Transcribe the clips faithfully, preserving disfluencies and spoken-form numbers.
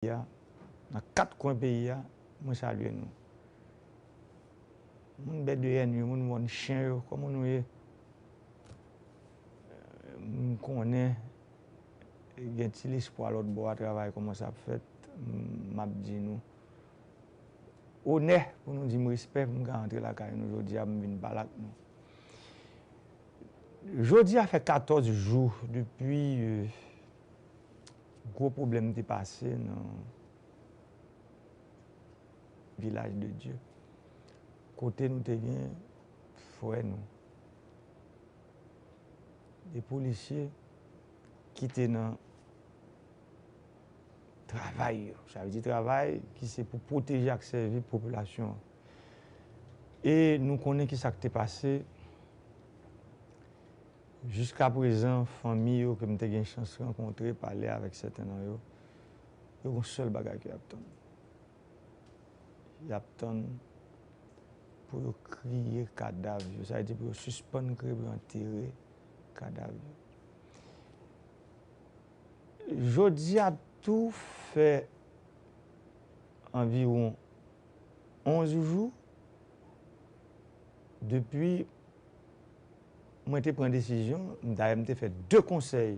peyi a, nan kat kwen peyi a, mwen salye nou. Moun B D N yo, moun mòn chen yo, kòman nou ye? M konnen gen ti lespwa lòt bò a, travay kòmanse ap fèt. M ap di nou onè pou nou di m respè pou m ka antre lakay nou jodi a, pou m vin pale ak nou. Jodi a fè katòz jou depi, euh, gwo pwoblèm te pase nan Vilaj de Dye, kote nou te gen frè nou, de polisye ki te nan travay yo. Sa vle di travay ki se pou pwoteje ak sèvi popilasyon an. E nou konnen ki sa k te pase. Jiskaprezan, fanmi yo ke m te gen chans rankontre, pale avèk sèten nan yo, yo gon sèl bagay ke y ap tann. Y ap tann pou yo kriye kadav yo. Sa vle di pou yo sispann kriye, pou yo antere kadav yo. Jodi a tou fè anviwon onz jou depi mwen te pran desizyon, dayè m te fè de konsèy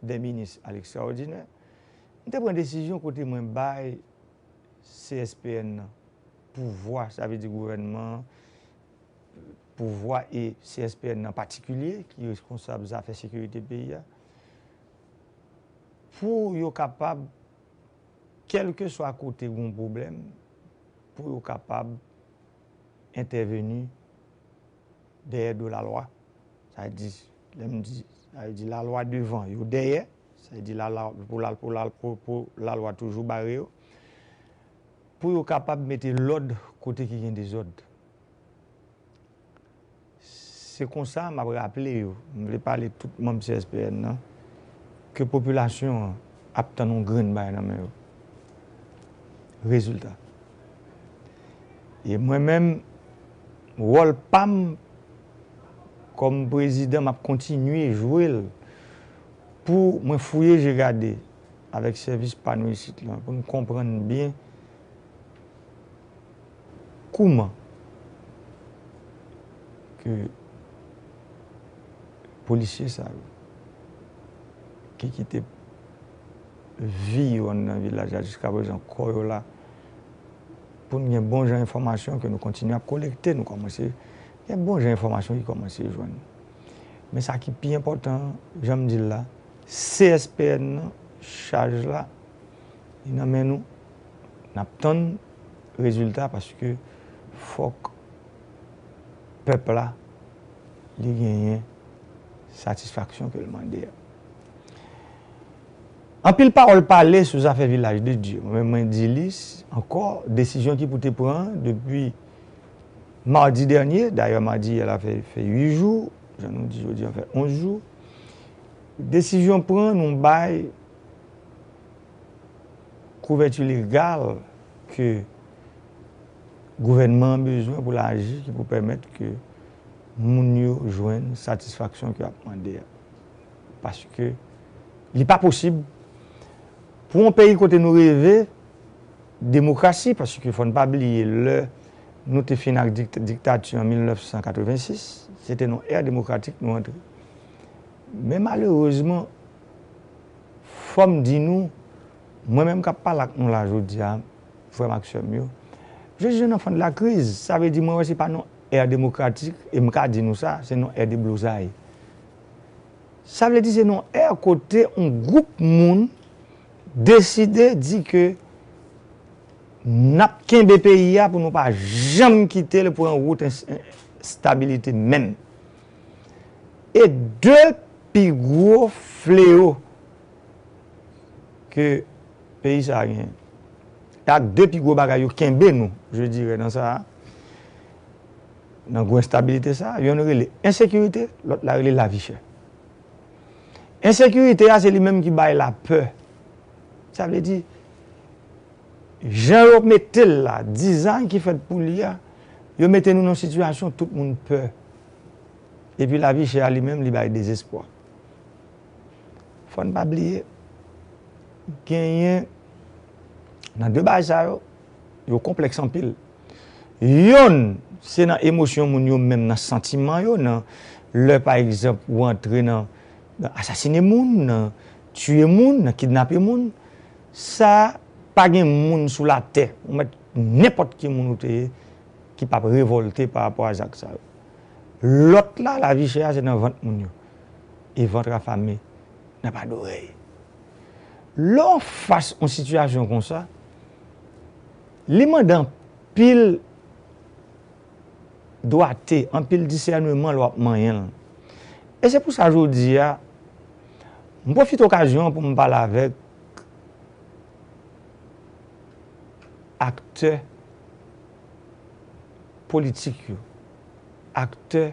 dè minis a lekstraòdinè, m te pran desizyon kote mwen bay C S P N nan pouvwa, sa vle di gouvènman, pouvwa e C S P N nan patikilye, ki reskonsab zafè sekirite peyi a, pou yo kapab, kèlkeswa kote gon pwoblèm, pou yo kapab entèveni dèyè do lalwa. Sa vle di, lè m di, sa vle di lalwa devan, yo dèyè, sa vle di lalwa, pou la, pou la, pou, pou lalwa toujou bare yo, pou yo kapab mete lòd kote ki gen dezòd. Se konsa m ap raple yo, m vle pale tout manm C S P N nan, ke popilasyon an ap tann yon grenn bagay nan men yo. Rezilta. E mwen menm, wòl pa m kòm prezidan, m ap kontinye jwe l pou mwen fouye je gade avèk sèvis pa nou isit lan, pou n konprann byen kouman ke polisye sa yo ki kite vi yo anndan vilaj la jiskaprezan, kò yo la, pou n gen bon jan enfòmasyon ke nou kontinye ap kolekte, nou kòmanse gen bon jan enfòmasyon ki kòmanse jwenn. Men sa ki pi enpòtan, jan m di l la, C S P N nan, chaj la, li nan men nou. N ap tann rezilta paske fòk pèp la, li genyen satisfaksyon ke l mande a. Anpil pawòl pale sou zafè Vilaj de Dye. Mwen menm, mwen di li s-, ankò, desizyon ki pou te pran depi madi dènye, dayè madi yè la fè, fè uit jou, jan nou di jodi a fè onz jou. Desizyon pran, nou bay kouvèti legal ke gouvènman an bezwen pou l aji, ki pou pèmèt ke moun yo jwenn satisfaksyon ke y ap mande a. Paske li pa posib pou yon peyi kote nou reve demokrasi, paske fò n pa bliye, lè nou te fin ak dikt-, diktati an mil nèf san katrevensis, se te nan ère demokratik nou antre. Men malerezman, fò m di nou, mwen menm k ap pale ak nou la jodi a, frè m ak sè m yo, je suis un enfant de la crise. Sa vle di, mwen wè se pa nan ère demokratik, e m ka di nou sa, se nan ère deblozay. Sa vle di se nan ère kote yon gwoup moun deside di ke n ap kenbe peyi a pou nou pa janm kite l pran wout ens-, enstabilite menm. E de pi gwo fleo ke peyi sa a genyen, e ak de pi gwo bagay yo kenbe nou, je dirais, nan sa a, nan gwo enstabilite sa a, yonn rele ensekirite, lòt la rele lavi chè. Ensekirite a, se li menm ki bay lapè. Sa vle di, jan yo mete l la, dizay ki fèt pou li a, yo mete nou nan sitiyasyon tout moun pè. Epi lavi chè a li menm, li bay dezespwa. Fò n pa bliye, genyen Nan de bagay sa yo, yo konplèks anpil. Yonn, se nan emosyon moun yo menm, nan santiman yo, nan lè, pa egzanp, ou antre nan, nan asasine moun, nan tiye moun, nan kidnape moun. Sa, pa gen moun sou latè, ou mèt nenpòt ki moun ou te ye, ki p ap revòlte pa rapò a zak sa yo. Lòt la, lavi chè a, se nan vant moun yo. E vant afame nan pa dorèy. Lè w fas yon sitiyasyon konsa, li mande anpil dwate, anpil disèneman lè w ap manyen l. E se pou sa jodi a, m pwofite okazyon an pou m pale avèk aktè politik yo, aktè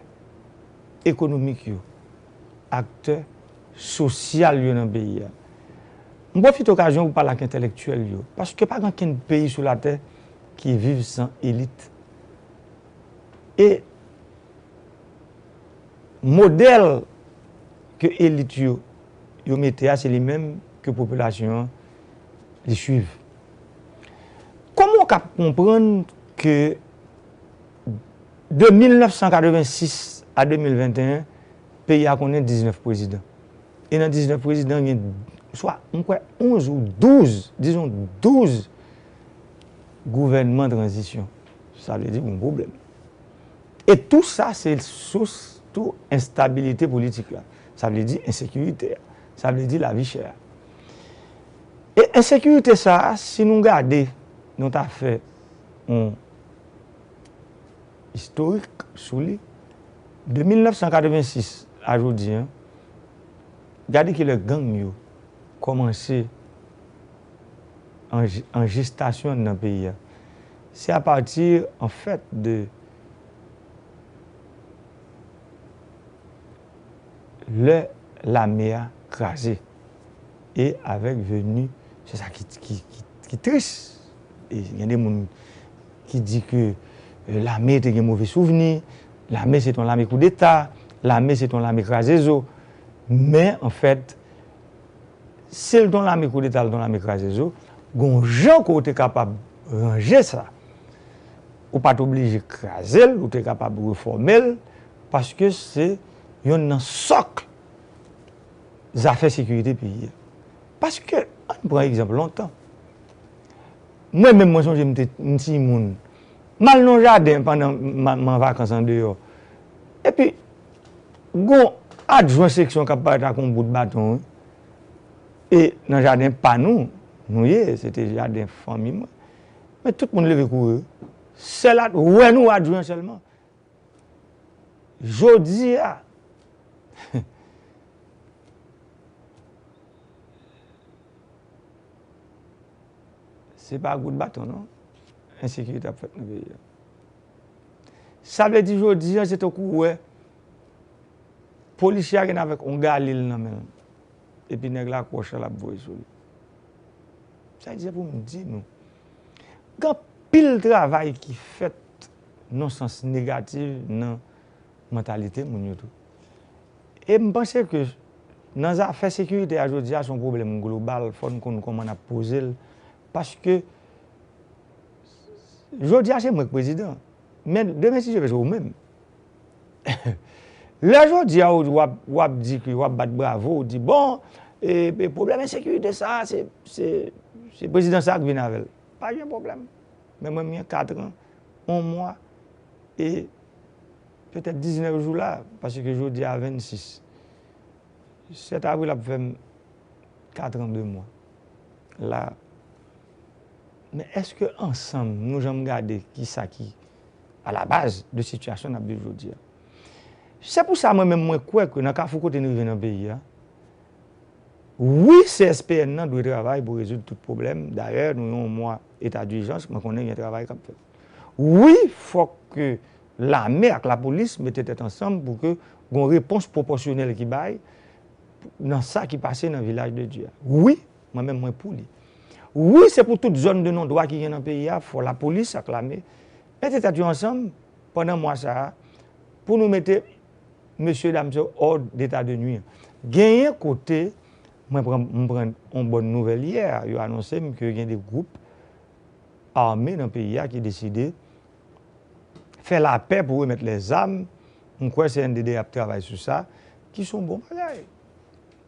ekonomik yo, aktè sosyal yo nan peyi a. M pwofite okazyon pou pale ak entèlektyèl yo, paske pa gen okenn peyi sou latè ki viv san elit. E modèl ke elit yo, yo mete a, se li menm ke popilasyon an li swiv. Kòman w ka konprann ke de mil nèf san katrevensis a de mil venteyen, peyi a konnen diznèf prezidan? E nan diznèf prezidan, gen swa, m kwè, onz ou douz, dizon douz gouvènman tranzisyon. Sa vle di gon pwoblèm. E tou sa, se sous tou enstabilite politik la. Sa vle di ensekirite a. Sa vle di lavi chè a. E ensekirite sa a, si nou gade, nou ta fè yon istorik sou li, de mil nèf san katrevensis a jodi a, gade kilè gang yo kòmanse an, an jestasyon nan peyi a. Se apati, anfèt, de lè lame a kraze. E avèk veni, se sa ki, ki, ki, ki tris. E gen de moun ki di ke, e, lame te gen move souvni, lame se t yon lame koudeta, lame se t yon lame kraze zo. Men, anfèt, si l t yon lame koudeta, l t yon lame kraze zo, gon jan ke w te kapab ranje sa. Ou pa t oblije kraze l, ou te kapab refòme l, paske se yonn nan sòk zafè sekirite peyi a. Paske, ann pran egzanp lontan. Mwen menm, mwen sonje m te m timoun. M al nan jaden pandan m, m an vakans andeyò. Epi, gon adjwen seksyon k ap parèt ak yon bout baton, wi. E nan jaden pa nou, nou ye, se te jaden fanmi mwen. Men tout moun leve kouri. Sèl at, wè nou adjwen sèlman. Jodi a, se pa gout baton, non. Ensekirite ap fèt nan peyi a. Sa vle di, jodi a, se tankou w wè polisye a gen avèk yon galil nan men l. Epi nèg la kwòch la l ap voye sou li. Sa vle di, se pou m di nou, gen anpil travay ki fèt nan sans negatif nan mantalite moun yo tou. E m panse ke nan zafè sekirite a jodi a, se yon pwoblèm global, fò n konn kòman n ap poze l. Paske jodi a, se mwen k prezidan. Men demen, si Dye vle, se ou menm. Lè jodi a, w ap, w ap di ke w ap bat bravo, w di, bon, e, e pwoblèm ensekirite sa, se, se, se prezidan sa k vin avè l. Pa gen pwoblèm. Men mwen, m gen kat an, yon mwa, e petèt diznèf jou la, paske jodi a vennsis. Sèt avril ap fè m kat an de mwa la. Men èske ansanm nou janm gade kisa ki alabaz de sitiyasyon n ap viv jodi a? Se pou sa mwen menm mwen kwè ke nan kafou kote n rive nan peyi a, wi, C S P N nan dwe travay pou rezoud tout pwoblèm. Dayè, nou yon mwa eta dijans, mwen konnen gen travay k ap fèt. Wi, fòk ke lame ak lapolis mete tèt ansanm pou ke gon repons pwopòsyonèl ki bay nan sa ki pase nan Vilaj de Dye a. Wi, mwen menm mwen pou li. Wi, se pou tout zòn de non dwa ki gen nan peyi a, fò lapolis ak lame mete tèt yo ansanm pandan mwa sa a pou nou mete mesye dam sa yo hors d'état de nuire. Genyen kote, mwen pran, m pran yon bòn nouvèl yè, yo anonse m ke gen de gwoup ame nan peyi a ki deside fè lapè pou remèt lèzam. M kwè C N D D ap travay sou sa, ki se yon bon bagay.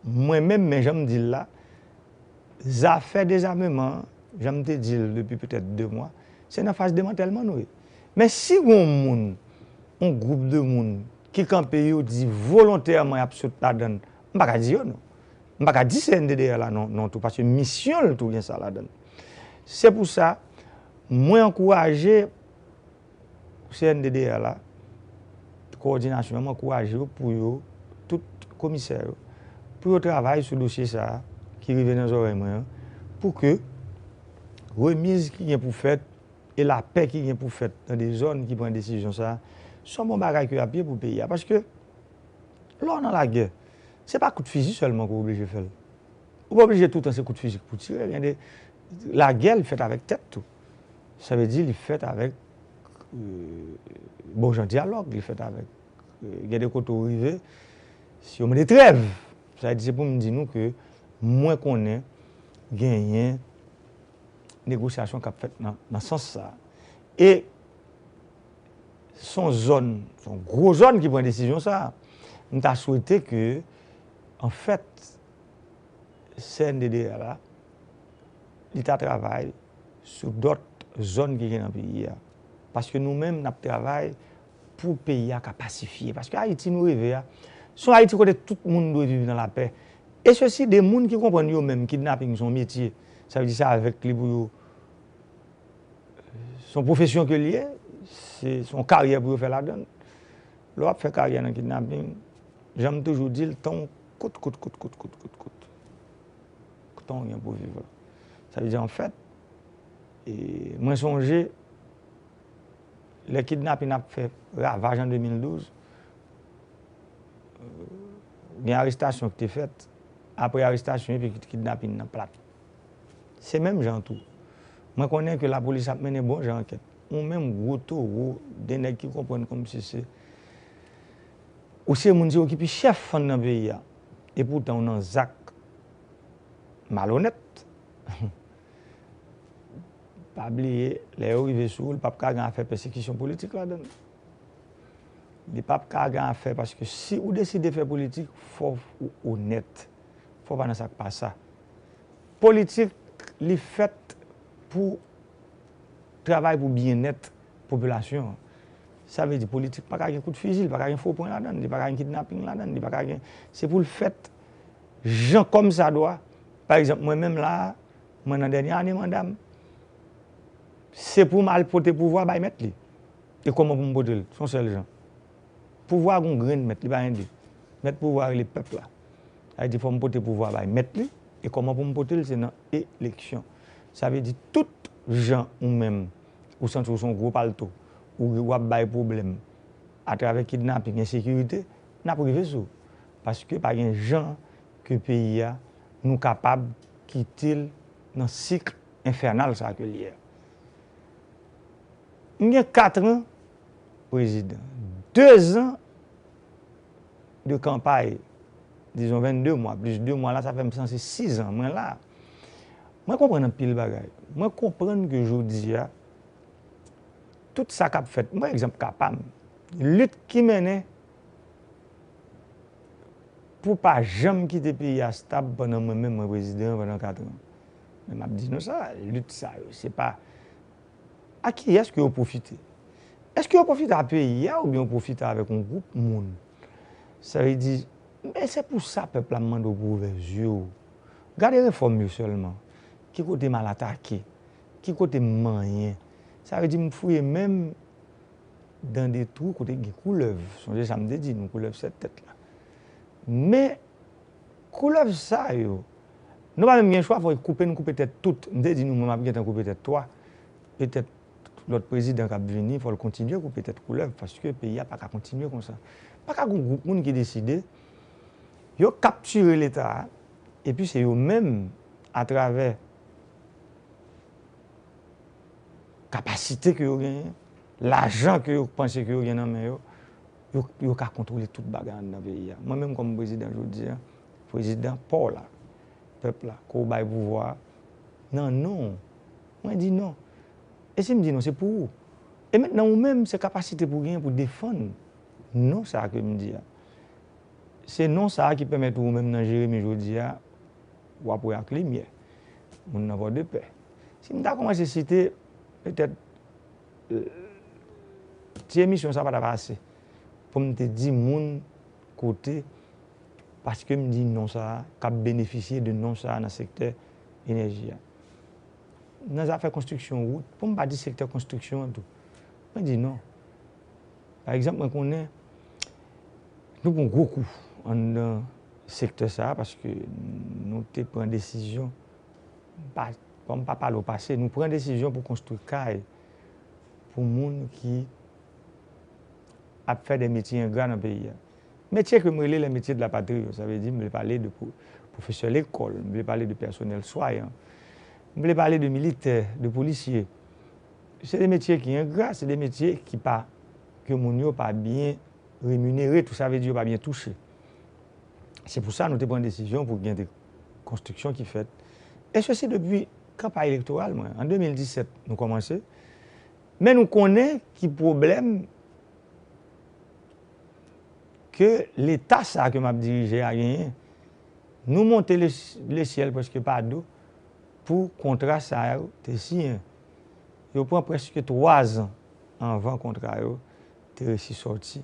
Mwen menm, men jan m di l la, zafè dezameman an, jan m te di l depi petèt de mwa, se nan faz demantèlman nou ye. Men si gen yon moun, yon gwoup de moun ki kanpe, yo di volontèman y ap sot ladan l, m pa ka di yo non. M pa ka di C N D D A la non, non tou, paske misyon l tou gen sa ladan l. Se pou sa, mwen ankouraje C N D D A la, kowòdinasyon an, m ankouraje yo pou yo, tout komisè yo, pou yo travay sou dosye sa a ki rive nan zòrèy mwen an, pou ke remiz ki gen pou fèt e lapè ki gen pou fèt nan de zòn ki pran desizyon sa a, se yon bon bagay ke y ap ye pou peyi a. Paske lè w nan lagè, se pa kout fizi sèlman ke w oblije fè l. Ou pa oblije toutan se kout fizi pou tire. Gen de lagè, li fèt avèk tèt tou. Sa vle di li fèt avèk, euh, bon jan dyalòg, li fèt avèk, euh, gen de kote w rive, si yo mande trèv, sa vle di se pou m di nou ke mwen konnen genyen negosyasyon k ap fèt nan, nan sans sa a. E se yon zòn, se yon gwo zòn ki pran desizyon sa a. M ta swete ke, anfèt, C N D D A la, li ta travay sou dòt zòn ki gen nan peyi a. Paske nou menm, n ap travay pou peyi a ka pasifye. Paske Ayiti nou reve a, se yon Ayiti kote tout moun dwe viv nan lapè. E sesi de moun ki konprann yo menm, kidnaping se yon metye. Sa vle di se avèk li pou yo, se yon pwofesyon ke l ye, se, se yon karyè pou yo fè ladan l. Lè w ap fè karyè nan kidnaping, jan m toujou di l, tan w kout, kout, kout, kout, kout, kout, kout. Tan w gen pou viv la. Sa vle di, anfèt, e, mwen sonje, lè kidnaping ap fè ravaj an de mil douz, gen arestasyon ki te fèt. Apre arestasyon, epi kidnaping nan plat. Se menm jan tou. Mwen konnen ke lapolis ap mennen bon jan ankèt. Ou menm gwo towo, de nèg ki konprann kòmsi se, ou se moun, se ou ki pi chèf fann nan peyi a. E poutan ou nan zak malonèt. Pa bliye, lè yo rive sou ou, li p ap ka gen afè pèsekisyon politik ladan l. Li p ap ka gen afè, paske si ou deside fè politik, fò ou onèt. Fò w pa nan sa k pa sa. Politik, li fèt pou travay pou byennèt popilasyon an. Sa vle di politik pa ka gen kout fizi, li pa ka gen fo pwen ladan l, li pa ka gen kidnaping ladan l, li pa ka gen, se pou l fèt jan kòmsadwa. Pa egzanp, mwen menm la a, mwen nan dènye ane manda m. Se pou m al pote pouvwa bay mèt li. E kòman pou m pote l? Se yon sèl jan. Pouvwa a gon grenn mèt, li pa gen de. Mèt pouvwa a rele pèp la. Sa vle di fò m pote pouvwa a bay mèt li. E kòman pou m pote l? Se nan eleksyon. Sa vle di tout jan ou menm, ou santi w se yon gwo palto, ou, w ap bay pwoblèm atravè kidnaping, ensekirite, n ap rive sou ou. Paske pa gen jan ke peyi a, nou kapab kite l nan sik enfènal sa ke l ye a. M gen kat an prezidan, de zan de kanpay, dizon vennde mwa, plis de mwa la, sa fè m sanse sizan mwen la. Mwen konprann anpil bagay. Mwen konprann ke jodi a, tout sa k ap fèt, mwen egzanp ka pa m, lit ki mennen pou pa janm kite peyi a stab pandan mwen menm mwen prezidan an pandan kat an. Men m ap di nou sa, lit sa yo, se pa a kiyès ke yo pwofite? Èske yo pwofite a peyi a oubyen yo pwofite avèk yon gwoup moun? Sa vle di, men se pou sa pèp la m mande w pou ouvè zye w. Gade refòm yo sèlman. Ki kote m al atake? Ki kote m manyen? Sa vle di m fouye men m dan de twou kote gen koulèv. Sonje sa m te di nou, koulèv sèt tèt la. Men koulèv sa yo, nou pa menm gen chwa, fò koupe n koupe tèt tout. M te di nou, mwen m ap gentan koupe tèt twa. Petèt lòt prezidan k ap vini, fò l kontinye koupe tèt koulèv, paske peyi a pa ka kontinye konsa. Pa ka gen yon gwoup moun ki deside, yo kaptire Leta a, epi se yo menm, atravè kapasite ke yo genyen, lajan ke yo panse ke yo gen nan men yo, yo, yo ka kontwole tout bagay anndan peyi a. Mwen menm kòm prezidan jodi a, prezidan pa w la, pèp la, ke w bay pouvwa a, nan non w, mwen di non. E si m di non, se pou ou. E mentnan ou menm, se kapasite pou w genyen pou defann non sa a ke m di a. Se non sa a ki pèmèt ou menm nan Jeremi jodi a, w ap wè ak limyè. Moun nan Pòdepè. Si m ta kòmanse site, petèt, euh, ti emisyon sa pa t ap ase pou m te di moun kote, paske m di non sa a, k ap benefisye de non sa a nan sektè enèji a. Nan zafè konstriksyon wout, pou m pa di sektè konstriksyon an tou, mwen di non. Pa egzanp, mwen konnen nou pran gwo kou anndan sektè sa a, paske nou te pran desizyon, pa, bon, m pa pale w pase, nou pran desizyon pou konstwi kay pou moun ki ap fè de metye engra nan peyi a. Metye ke m rele les métiers de la patrie yo, sa vle di m vle pale de pwo-, pwofesè lekòl, m vle pale de pèsonèl swayan, m vle pale de militè, de polisye. Se de metye ki engra, se de metye ki pa, ke moun yo pa byen reminere, tou sa vle di yo pa byen touche. Se pou sa nou te pran desizyon pou gen de konstriksyon ki fèt. E sesi depi kanpay elektoral mwen. An de mil disèt, nou kòmanse. Men nou konnen ki pwoblèm ke Leta sa a ke m ap dirije a genyen. Nou monte le, lesyèl prèske pa do pou kontra sa yo te siyen. Yo pran prèske twa zan anvan kontra yo te resi sòti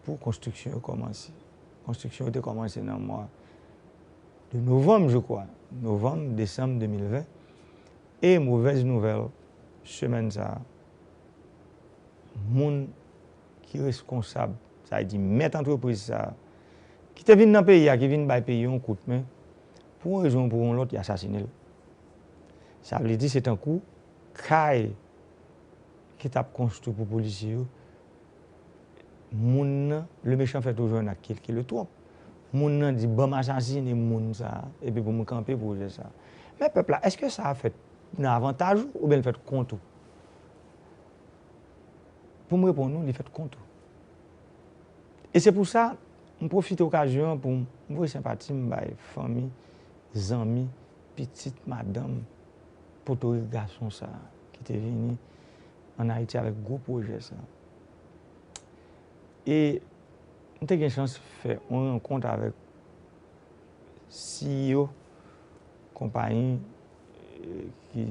pou konstriksyon yo kòmanse. Konstriksyon yo te kòmanse nan mwa de novanm, je crois. Novanm, desanm de mil ven. E movèz nouvèl, semèn sa a, moun ki reskonsab, sa vle di mèt antrepriz sa a, ki te vin nan peyi a, ki vin bay peyi yon kout men, pou yon rezon ou pou yon lòt, y asasinen l. Sa vle di se tankou kay ki t ap konstwi pou polisye yo, moun nan, le méchant fait toujours un acte qui le trompe. Moun nan di, "Ban m asasinen moun sa a, epi pou m kanpe pwojè sa a." Men pèp la, èske sa a fèt nan avantaj ou, oubyen l fèt kont ou? Pou m reponn ou, li fèt kont ou. E se pou sa, m pwofite okazyon an pou m voye senpati m bay fanmi, zanmi, pitit, madanm, potorik gason sa a ki te vini ann Ayiti avèk gwo pwojè sa a. E m te gen chans fè yon rankont avèk C E O konpayi, eh, ki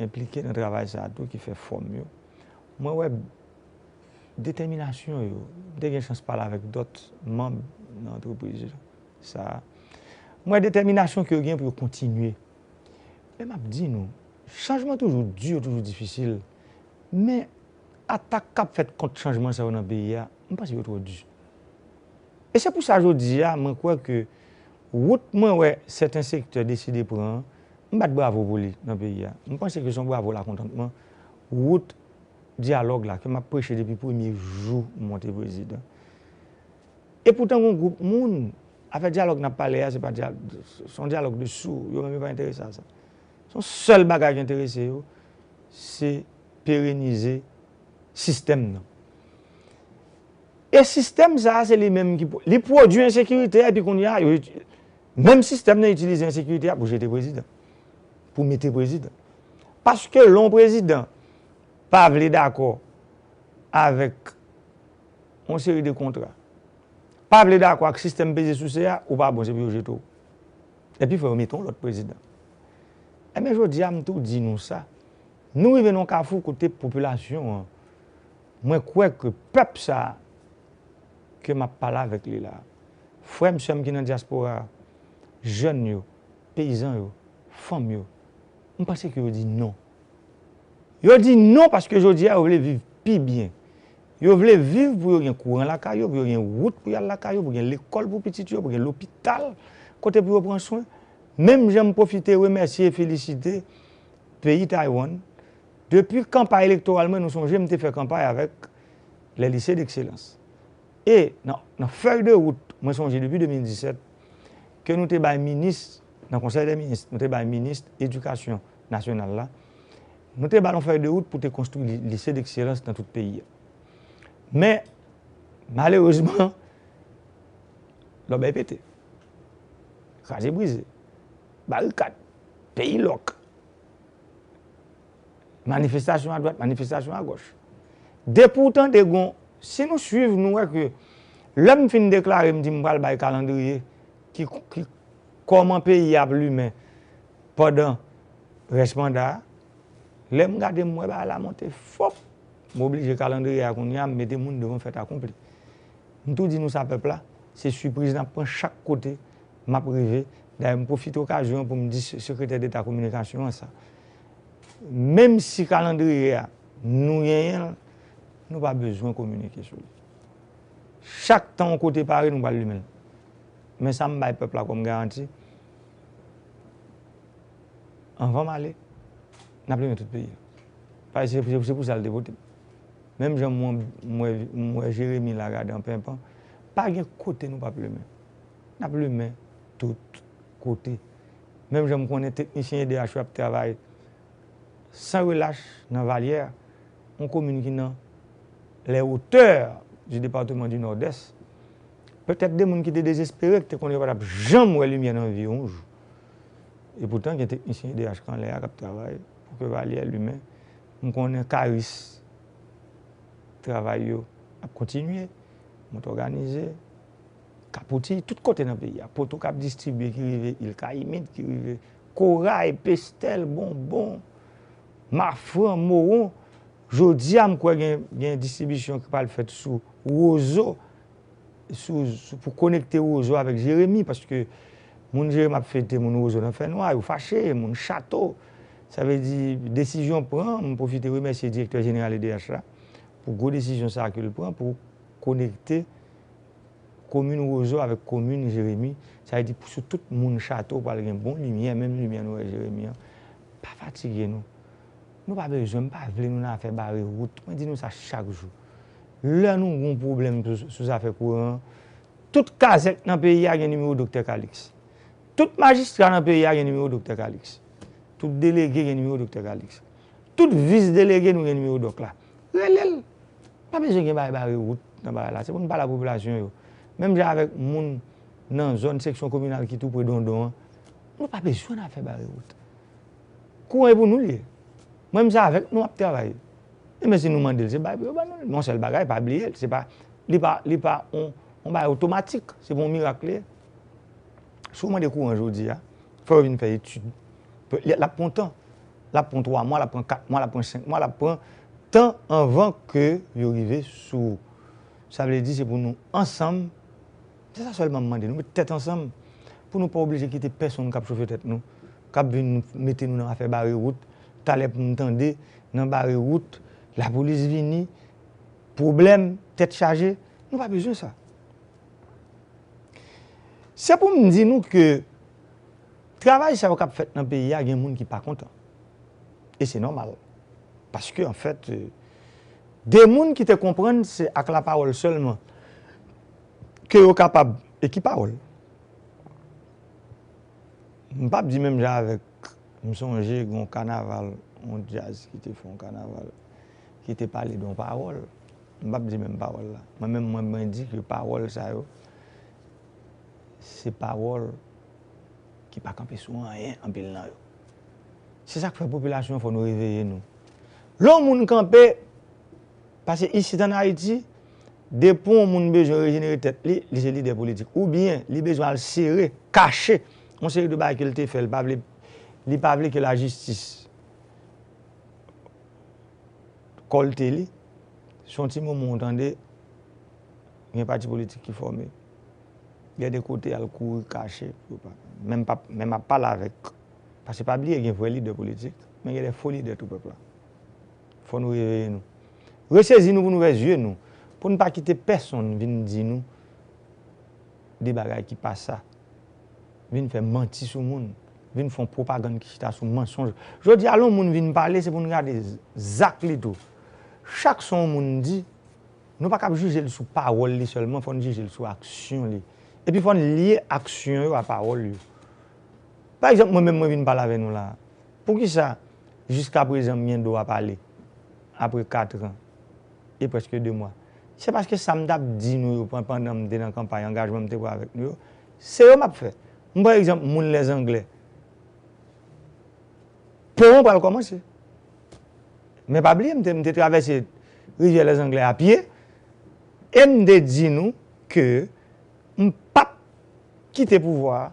enplike nan travay sa a tou, ki fè fòm yo. Mwen wè detèminasyon yo. M te gen chans pale avèk dòt manm nan antrepriz sa a. Mwen wè detèminasyon ke yo gen pou yo kontinye. Men m ap di nou, chanjman toujou di, yo toujou difisil. Men atak k ap fèt kont chanjman sa yo nan peyi a, m panse yo twò di. E se pou sa jodi a, mwen kwè ke wout mwen wè sèten sektè deside pran an, m bat bravo pou li nan peyi a. M panse ke se yon bravo lakontantman. Wout dyalòg la, ke m ap preche depi premye jou m monte prezidan. E poutan, gen yon gwoup moun, afè dyalòg n ap pale a, se pa dyal-, se yon dyalòg de sou, yo menm yo pa enterese a sa. Se yon sèl bagay ki enterese yo, se perenize sistèm nan. E sistèm sa a, se li menm ki pwo-, li pwodui ensekirite a, epi kounye a, yo iti-, menm sistèm nan itilize ensekirite a pou jete prezidan, pou mete prezidan. Paske lè yon prezidan pa vle dakò avèk yon seri de kontra, pa vle dakò ak sistèm peze souse a, ou pa bon, se pou yo jete w. Epi fò yo mete yon lòt prezidan. Ebyen, jodi a, m tou di nou sa. Nou rive nan yon kafou kote popilasyon an, mwen kwè ke pèp sa a ke m ap pale avèk li la, frè m, sè m ki nan dyaspora a, jèn yo, peyizan yo, fanm yo, m panse ke yo di non. Yo di non paske jodi a yo vle viv pi byen. Yo vle viv pou yo gen kouran lakay yo, pou yo gen wout pou y al lakay yo, pou gen lekòl pou pitit yo, pou gen lopital kote pou yo pran swen. Menm jan m pwofite remèsye e felisite peyi Taiwan. Depi kanpay elektoral mwen, nou sonje m te fè kanpay avèk les lycées d'excellence. E nan, nan fèy de wout, mwen sonje depi de mil disèt, ke nou te bay minis, nan Konsèy dè Minis, nou te bay minis edikasyon nasyonal la, nou te ba l yon fèy de wout pou te konstwi li-, lise dekselans nan tout peyi a. Men, malerezman, lòbèy pete. Kraze brize. Barikad. Peyi lòk. Manifestasyon adwat, manifestasyon agòch. Depi w tande gon, si nou swiv, nou wè ke lè m fin deklare, m di m pral bay kalandriye ki, ki kòman peyi a ap limen pandan rès manda a. Lè m gade, m wè bagay la monte fòp. M oblije kalandriye a kounye a, m mete moun devan fèt akonpli. M tou di nou sa, pèp la, se sipriz n ap pran chak kote m ap rive. Dayè, m pwofite okazyon an pou m di se-, sekretè deta kominikasyon an sa. Menm si kalandriye a, nou genyen l, nou pa bezwen kominike sou li. Chak tan yon kote pare, nou pral limen l. Men sa m bay pèp la kòm garanti, anvan m ale, n ap limen tout peyi a. Paske se, se, se pou sa l te vote m. Menm jan m wè, m wè, m wè Jeremi la gade an penpan, pa gen kote nou p ap limen. N ap limen tout kote. Menm jan m konnen teknisyen E D H yo ap travay san relach nan Valyè, yon komin ki nan les hauteurs du département du Nord-Est. Petèt de moun ki te dezespere, ki te konnen yo pa t ap janm wè limyè nan vi yo yon jou. Epoutan, gen teknisyen E D H k anlè a k ap travay pou ke Valyè limen. M konnen Karis, travay yo ap kontinye, Mont Òganize, Kapouti, tout kote nan peyi a. Poto k ap distribye, ki rive Il Kayimit, ki rive Koray, Pestèl, Bonbon, Mafran, Mowon. Jodi a, m kwè gen, gen distribisyon ki pral fèt sou Wozo, sou, sou, pou konekte Wozo avèk Jeremi, paske moun Jeremi ap fete, moun Wozo nan fènwa, yo fache, moun Chato. Sa vle di, desizyon pran, m pwofite remèsye direktè jeneral E D H la pou gwo desizyon sa a ke l pran pou konekte komin Wozo avèk komin Jeremi. Sa vle di, sou tout moun Chato pral gen bon limyè, menm limyè nou wè Jeremi an. Pa fatige nou. Nou pa bezwen, m pa vle nou nan afè bare wout. Mwen di nou sa chak jou. Lè nou gon pwoblèm sou, sou zafè kouran an, tout kazèk nan peyi a gen nimewo Doktè Calix. Tout majistra nan peyi a gen nimewo Doktè Calix. Tout delege gen nimewo Doktè Calix. Tout vis delege nou gen nimewo dòk la. Rele l. Pa bezwen gen bagay bare wout nan bagay la. Se pou n pale a popilasyon yo. Menm jan avèk moun nan zòn seksyon kominal ki tou pre Dondon an, nou pa bezwen nan afè bare wout. Kouran e pou nou l ye. Mwen menm se avèk nou ap travay. E men si nou mande l, se bay pou yo ban nou l. Men yon sèl bagay, pa bliye l. Se pa, li pa, li pa on, on bagay otomatik. Se pa on mirak li ye. Si w mande kouran jodi a, fò yo vin fè etid. L ap pran tan. L ap pran twa mwa, l ap pran kat mwa, l ap pran senk mwa, l ap pran tan anvan ke yo rive sou ou. Sa vle di se pou nou ansanm, se sa sèlman m mande, nou met tèt ansanm pou nou pa oblije kite pèsonn k ap chofe tèt nou, k ap vin mete nou nan afè bare wout. Talè pou m tande nan bare wout, lapolis vini, pwoblèm, tèt chaje, nou pa bezwen sa. Se pou m di nou ke travay sa yo k ap fèt nan peyi a, gen moun ki pa kontan. E se nòmal. Paske, anfèt, de moun ki te konprann se ak lapawòl sèlman ke yo kapab, e ki pawòl? M p ap di menm jan avèk, m sonje gen yon kanaval, yon djaz ki te fè yon kanaval, ki te pale de yon pawòl. M p ap di menm pawòl la. Mwen menm, mwen, mwen di ke pawòl sa yo, se pawòl ki pa kanpe sou anyen, anpil nan yo. Se sa k fè popilasyon an fò nou reveye nou. Lè yon moun kanpe, paske isit ann Ayiti, depi yon moun bezwen rejenere tèt li, li se lidè politik. Oubyen, li bezwen al sere, kache, yon seri de bagay ke l te fè, li pa vle, li pa vle ke lajistis kòlte li. Se yon ti moman ou tande, gen pati politik ki fòme. Gen de kote al kouri kache pou yo pa. Men m p ap, men m ap pale avèk. Paske pa bliye, gen vrè lidè politik, men gen de fo lidè tou pèp la. Fò nou reveye nou. Resezi nou pou n ouvè zye nou. Pou n pa kite pèsonn vin di nou de bagay ki pa sa. Vin fè manti sou moun. Vin fè yon pwopagann ki chita sou mansonj. Jodi a, lè yon moun vin pale, se pou n gade z-, zak li tou. Chak sa yon moun di, nou pa kab jije l sou pawòl li sèlman, fò n jije l sou aksyon li. Epi fò n lye aksyon yo a pawòl yo. Pa egzanp, mwen menm mwen vin pale avè nou la. Poukisa jiskaprezan m gen dwa pale apre katran e prèske de mwa? Se paske sa m t ap di nou yo pan-, pandan m te nan kanpay angajman m te pran avèk nou yo, se yo m ap fè. M pran egzanp moun Lèzanglè. Pon an pral kòmanse. Men pa bliye, m te, m te travèse rivyè Lèzanglè a pye, e m te di nou ke m p ap kite pouvwa a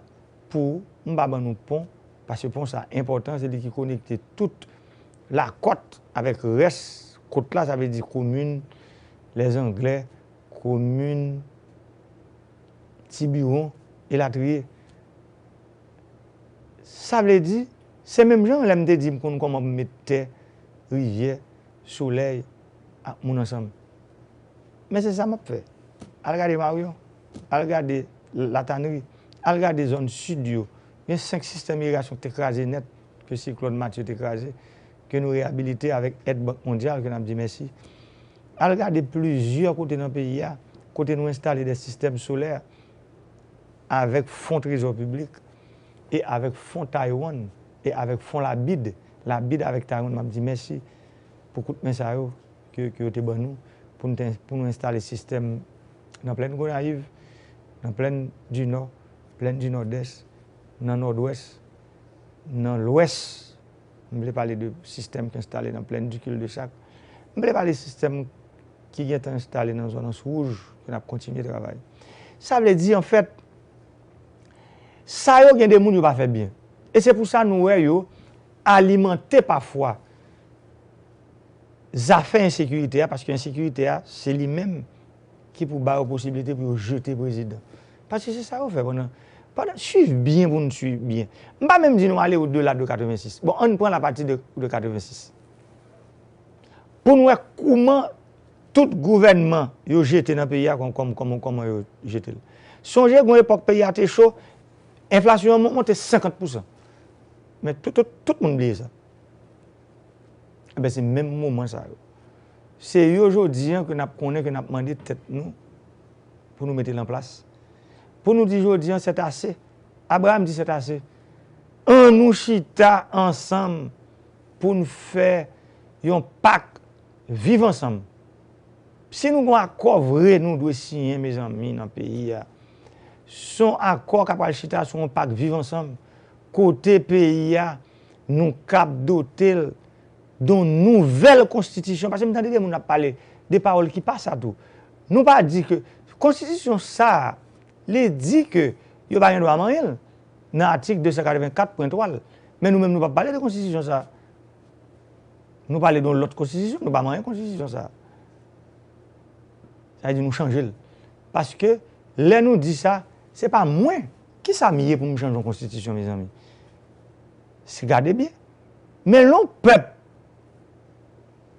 pou m pa ban nou pon, paske pon sa enpòtan, se li ki konekte tout lakòt avèk rès kòt la, sa vle di komin Lèzanglè, komin Tibiwon, elatriye. Sa vle di, se menm jan lè m te di m konn kòman pou m met tè, rivyè, solèy ak moun ansanm. Men se sa m ap fè. Al gade Maryon, al gade Latanri, al gade zòn sid yo. Gen senk sistèm irigasyon ki te kraze nèt, ke siklòn Matye te kraze, ke nou reyabilite avèk èd Bank Mondyal, ke n ap di mèsi. Al gade plizyè kote nan peyi a, kote nou enstale de sistèm solè avèk fon trezò piblik e avèk fon Taiwan e avèk fon Labid. Labid avèk Taiwan, m ap di mèsi pou kout men sa yo ke, ke yo te ban nou pou nou, te, pou nou enstale sistèm nan plèn Gonayiv, nan plèn di Nò, plèn di Nòdès, nan Nòdwès, nan Lwès. M vle pale de sistèm ki enstale nan plèn di Kildesak. M vle pale sistèm ki gentan enstale nan zòn Anse Rouge, ke n ap kontinye travay. Sa vle di, anfèt, sa yo gen de moun yo pa fè byen. E se pou sa nou wè yo alimante pafwa zafè ensekirite a, paske ensekirite a, se li menm ki pou ba yo posiblite pou yo jete prezidan. Paske se sa yo fè pandan, pandan, swiv byen pou n swiv byen. M pa menm di nou ale odela de katrevensis. Bon, ann pran apati de, de katrevensis. Pou n wè kouman tout gouvènman yo jete nan peyi a, kòm, kòm, kòm, kòman yo jete l. Sonje, gon epòk peyi a te cho, enflasyon an mon-, monte senkant pousan. Men tout, tout, tout moun bliye sa. Enben, se menm moman sa yo. Se yo jodi an ke n ap konnen, ke n ap mande tèt nou pou nou mete l an plas. Pou nou di jodi an, c'est assez. Abraham di c'est assez. Ann nou chita ansanm pou n fè yon pak viv ansanm. Si nou gon akò vre nou dwe siyen, mezanmi, nan peyi a, se yon akò k ap pral chita sou yon pak viv ansanm, kote peyi a, nou kab dote l de yon nouvèl konstitisyon. Paske m tande de moun ap pale de pawòl ki pa sa tou. Nou pa di ke konstitisyon sa a, li di ke yo pa gen dwa manyen l nan atik de san katrevenkat pwen twa l. Men nou menm, nou p ap pale de konstitisyon sa a. Nou pale de yon lòt konstitisyon, nou pa manyen konstitisyon sa a. Sa vle di nou chanje l. Paske lè nou di sa, se pa mwen. Kisa m ye pou m chanje yon konstitisyon, mezanmi? Si gade byen. Men lè yon pèp,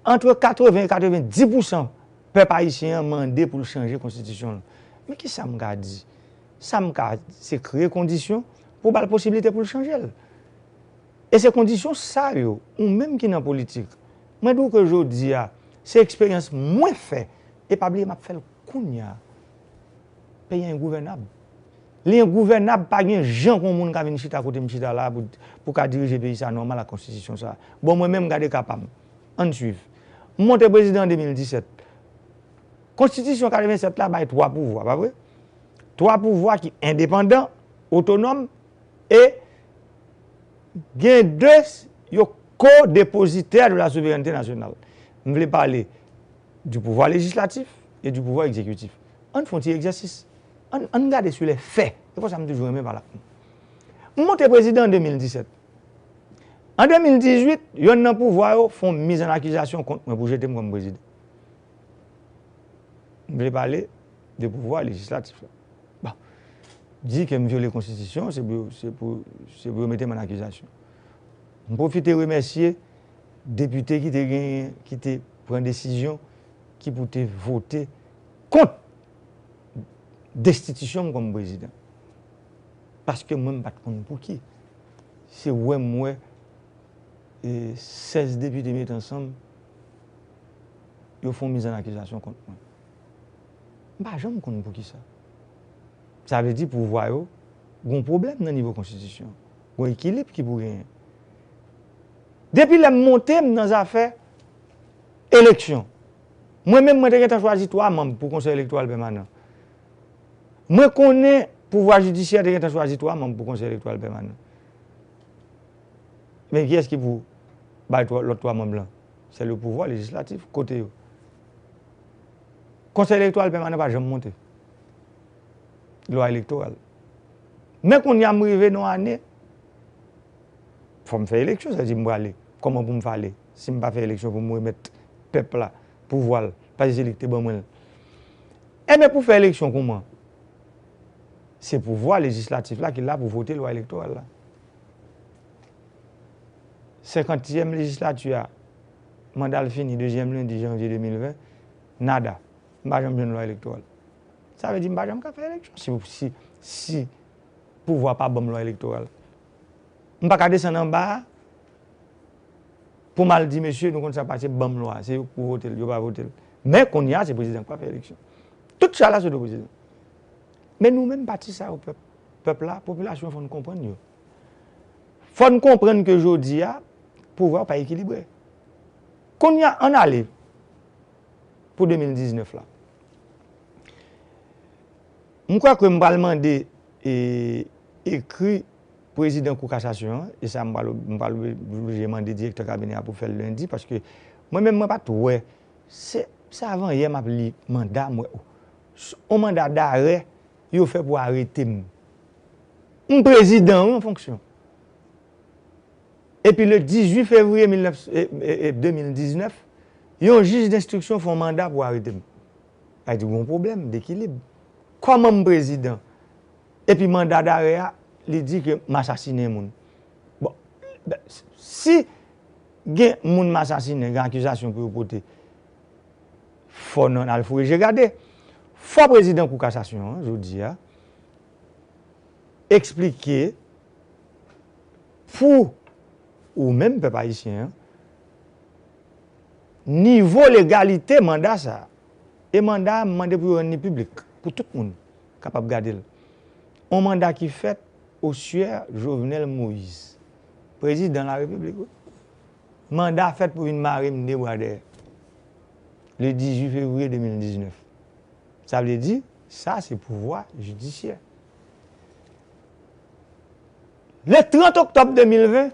antre katreven e katrevendis pousan pèp ayisyen an mande pou l chanje konstitisyon l. Men kisa m ka di? Sa m ka, se kreye kondisyon pou ba l posiblite pou l chanje l. E se kondisyon sa yo, ou menm ki nan politik, mwen di w ke jodi a, se eksperyans mwen fè, e pa bliye m ap fè l kounye a. Peyi a engouvènab. Li engouvènab, pa gen jan pou yon moun ka vin chita kote m chita la pou, pou ka dirije peyi sa nòmal ak konstitisyon sa. Bon, mwen menm, gade ka pa m. Ann swiv. M monte prezidan an de mil disèt. Konstitisyon katrevennsèt la bay twa pouvwa, pa vre? Twa pouvwa ki endepandan, otonòm, e gen de, yo co-dépositaires de la souveraineté nationale. M vle pale du pouvoir législatif et du pouvoir exécutif. Ann fè yon ti egzèsis. Ann, ann gade sou lè fè. Se konsa m toujou renmen pale ak nou. M monte prezidan an de mil disèt. An de mil dizuit, yonn nan pouvwa yo fè yon mizannakizasyon kont mwen pou jete m kòm prezidan. M vle pale de pouvwa lejislatif la. Bon, di ke m vyole konstitisyon, se pou, se pou, se pou yo mete m an akizasyon. M pwofite remèsye depite ki te genyen, ki te pran desizyon, ki pou te vote kont destitisyon m kòm prezidan. Paske mwen, m pa t konn pou ki. Se wè m wè, e, sèz depite met ansanm, yo fè yon mizannakizasyon kont mwen. M pa janm konn poukisa. Sa vle di pouvwa yo gon pwoblèm nan nivo konstitisyon. Gon ekilib ki pou genyen. Depi lè m monte, m nan zafè eleksyon. Mwen menm, mwen te gentan chwazi twa manm pou Konsèy Elektoral Pèmanan. Mwen konnen pouvwa jidisyè te gentan chwazi twa manm pou Konsèy Elektoral Pèmanan. Men kiyès ki pou bay twa, lòt twa manm lan? C'est le pouvoir législatif, kote yo? Konsèy elektoral pèmanan pa janm monte. Lwa elektoral. Men kounye a m rive nan ane, fò m fè eleksyon, sa di m prale. Kòman pou m fè ale? Si m pa fè eleksyon pou m remèt pèp la pouvwa l, paske se li ki te ban mwen l. Enben, pou fè eleksyon kouman? Se pouvwa lejislatif la ki la pou vote lwa elektoral la. Senkantyèm lejislati a, manda l fini dezyèm lendi janvye de mil ven, nada. M pa janm jwenn lwa elektoral. Sa vle di m pa janm ka fè eleksyon si, si, si pouvwa pa ban m lwa elektoral. M pa ka desann anba a pou m al di, mesye, nou konn sa pase, ban m lwa a. Se yo k pou vote l, yo pa vote l. Men kounye a, se prezidan k pral fè eleksyon. Tout chay la sou do prezidan. Men nou menm pati sa yo, pèp, pèp la, popilasyon an, fò n konprann yo. Fò n konprann ke jodi a, pouvwa yo pa ekilibre. Kounye a, ann ale pou de mil diznèf la. M kwè ke m pral mande, e, ekri prezidan Kou Kasasyon an, e sa m pral, m pral oblije mande direktè kabinè a pou fè l lendi, paske mwen menm, mwen pa t wè, se, se avanyè m ap li manda, m wè, o, s-, on manda darè yo fè pou arete m. M prezidan, wi, an fonksyon. Epi le dizuit fevriye mil nèf, e, e, e, de mil diznèf, yon jij denstriksyon fè yon manda pou arete m. Sa vle di gon pwoblèm dekilib. Kòman m prezidan? Epi manda darè a, li di ke m asasinen moun. Bon, ben, si gen moun m asasinen, gen akizasyon pou yo pote, fò n al foure je gade. Fò prezidan Kou Kasasyon an, jodi a, eksplike pou ou menm, pèp ayisyen an, nivo legalite manda sa a. E manda a, m mande pou yo rann li piblik, pou tout moun kapab gade l. On manda ki fèt au sieur Jovenel Moïse, prezidan larepiblik, wi. Manda fèt pou vin mare m de bra dèyè, le dizuit fevriye de mil diznèf. Sa vle di, sa se pouvwa jidisyè. Le trant oktòb de mil ven,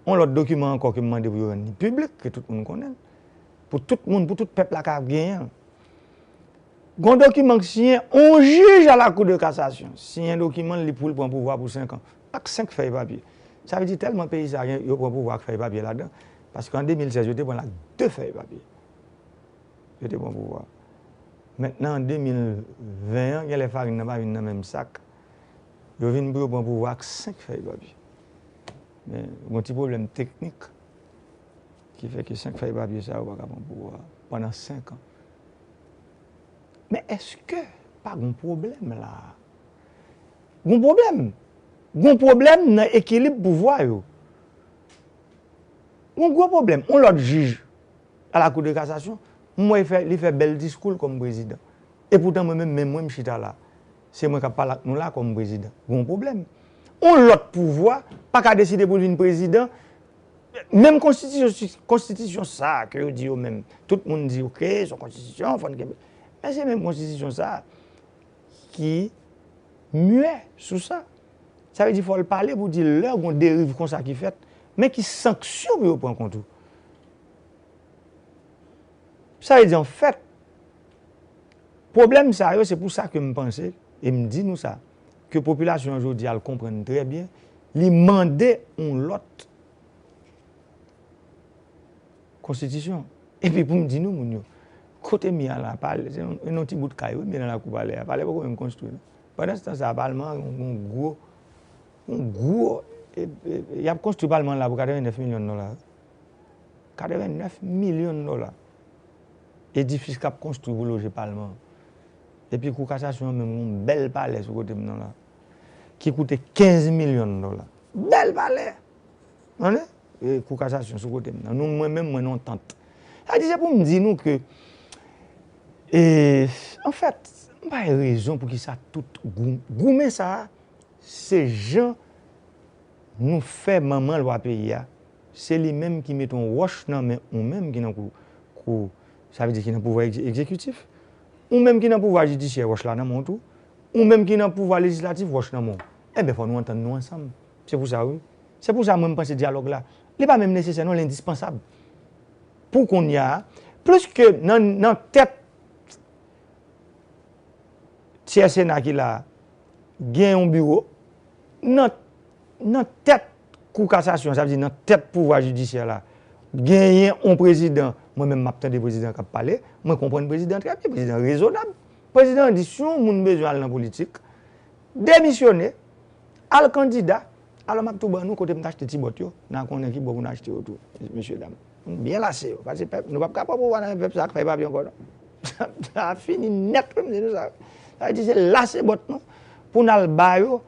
on lòt dokiman ankò ke m mande pou yo rann li piblik, ke tout moun konnen l, pou tout moun, pou tout pèp la ka genyen l. Gon dokiman k siyen, on jij a la Cour de cassation siyen dokiman l, li pou l pran pouvwa pou senk an, ak senk fèy papye. Sa vle di tèlman peyi sa a gen, yo pran pouvwa ak fèy papye ladan, paske an de mil sèz, yo te pran l ak de fèy papye. Yo te pran pouvwa. Mentnan, an de mil ven an, genlè farin nan pa vin nan menm sak. Yo vin pou yo pran pouvwa ak senk fèy papye. Men, gon ti pwoblèm teknik ki fè ke senk fèy papye sa yo pa ka pran pouvwa pandan senk an. Men èske pa gon pwoblèm la a? Gon pwoblèm. Gon pwoblèm nan ekilib pouvwa yo. Gon gwo pwoblèm. On lòt jij a la Cour de cassation, m wè li fè, li fè bèl diskou l kòm prezidan. Epoutan mwen menm, men mwen m chita la. Se mwen k ap pale ak nou la kòm prezidan. Gon pwoblèm. On lòt pouvwa pa ka deside pou l vin prezidan. Menm konstitisyon, konstitisyon sa a ke yo di yo menm, tout moun di, oke, se yon konstitisyon, fò n kenbe. Men se menm konstitisyon sa a ki muet sou sa. Sa vle di fò l pale pou di lè gon deriv konsa ki fèt, men ki sanksyon pou yo pran kont ou. Sa vle di, anfèt, pwoblèm sa yo, se pou sa ke m panse, e m di nou sa, ke popilasyon an jodi a l konprann trè byen, li mande yon lòt konstitisyon. Epi pou m di nou, moun yo, kote m ye a la, palè, se yon, yon ti bout kay, wi, m ye nan lakou palè a. Palè poko menm konstwi, non. Pandan se tan sa a, palman an, yon, yon gwo, yon gwo, e, e, y ap konstwi palman an la pou katrevennèf milyon dola. Katrevennèf milyon dola. Edifis k ap konstwi pou loje palman an. Epi kou kasasyon an menm, yon bèl palè sou kote m nan la, ki koute kenz milyon dola. Bèl palè! Tande? E, kou kasasyon sou kote m nan. Nou, mwen menm, mwen nan yon tant. Sa di, se pou m di nou ke, e, anfèt, m pa wè rezon pou ki sa tout gou-, goumen sa a, se jan nou fè manman lwa peyi a, se li menm ki mete yon wòch nan men ou menm ki nan kou, kou, sa vle di ki nan pouvwa egze-, egzekitif, ou menm ki nan pouvwa jidisyè, wòch la nan men w tou, ou menm ki nan pouvwa lejislatif, wòch nan men w. Enben, fò nou antann nou ansanm. Se pou sa, wi. Se pou sa, mwen, m panse dyalòg la Li pa menm nesesè non, li endispansab. Pou kounye a, pliske nan, nan tèt tyè Sena ki la a, gen yon biwo, nan, nan tèt Kou Kasasyon, sa vle di nan tèt pouvwa jidisyè la, genyen yon prezidan, mwen menm m ap tande prezidan k ap pale, mwen konprann prezidan trè byen, prezidan rezonab. Prezidan di si yon moun bezwen al nan politik, demisyone, al kandida, alò m ap tou ban nou kote m t achte ti bòt yo, n a konnen ki bò pou n achte yo tou, mesye dam. Nou byen lase yo, paske pèp, nou p ap ka pran pouvwa nan men pèp sa ak fèy papye ankò non. Sa fini nèt, m di nou sa. Sa vle di se lase bòt nou pou n al ba yo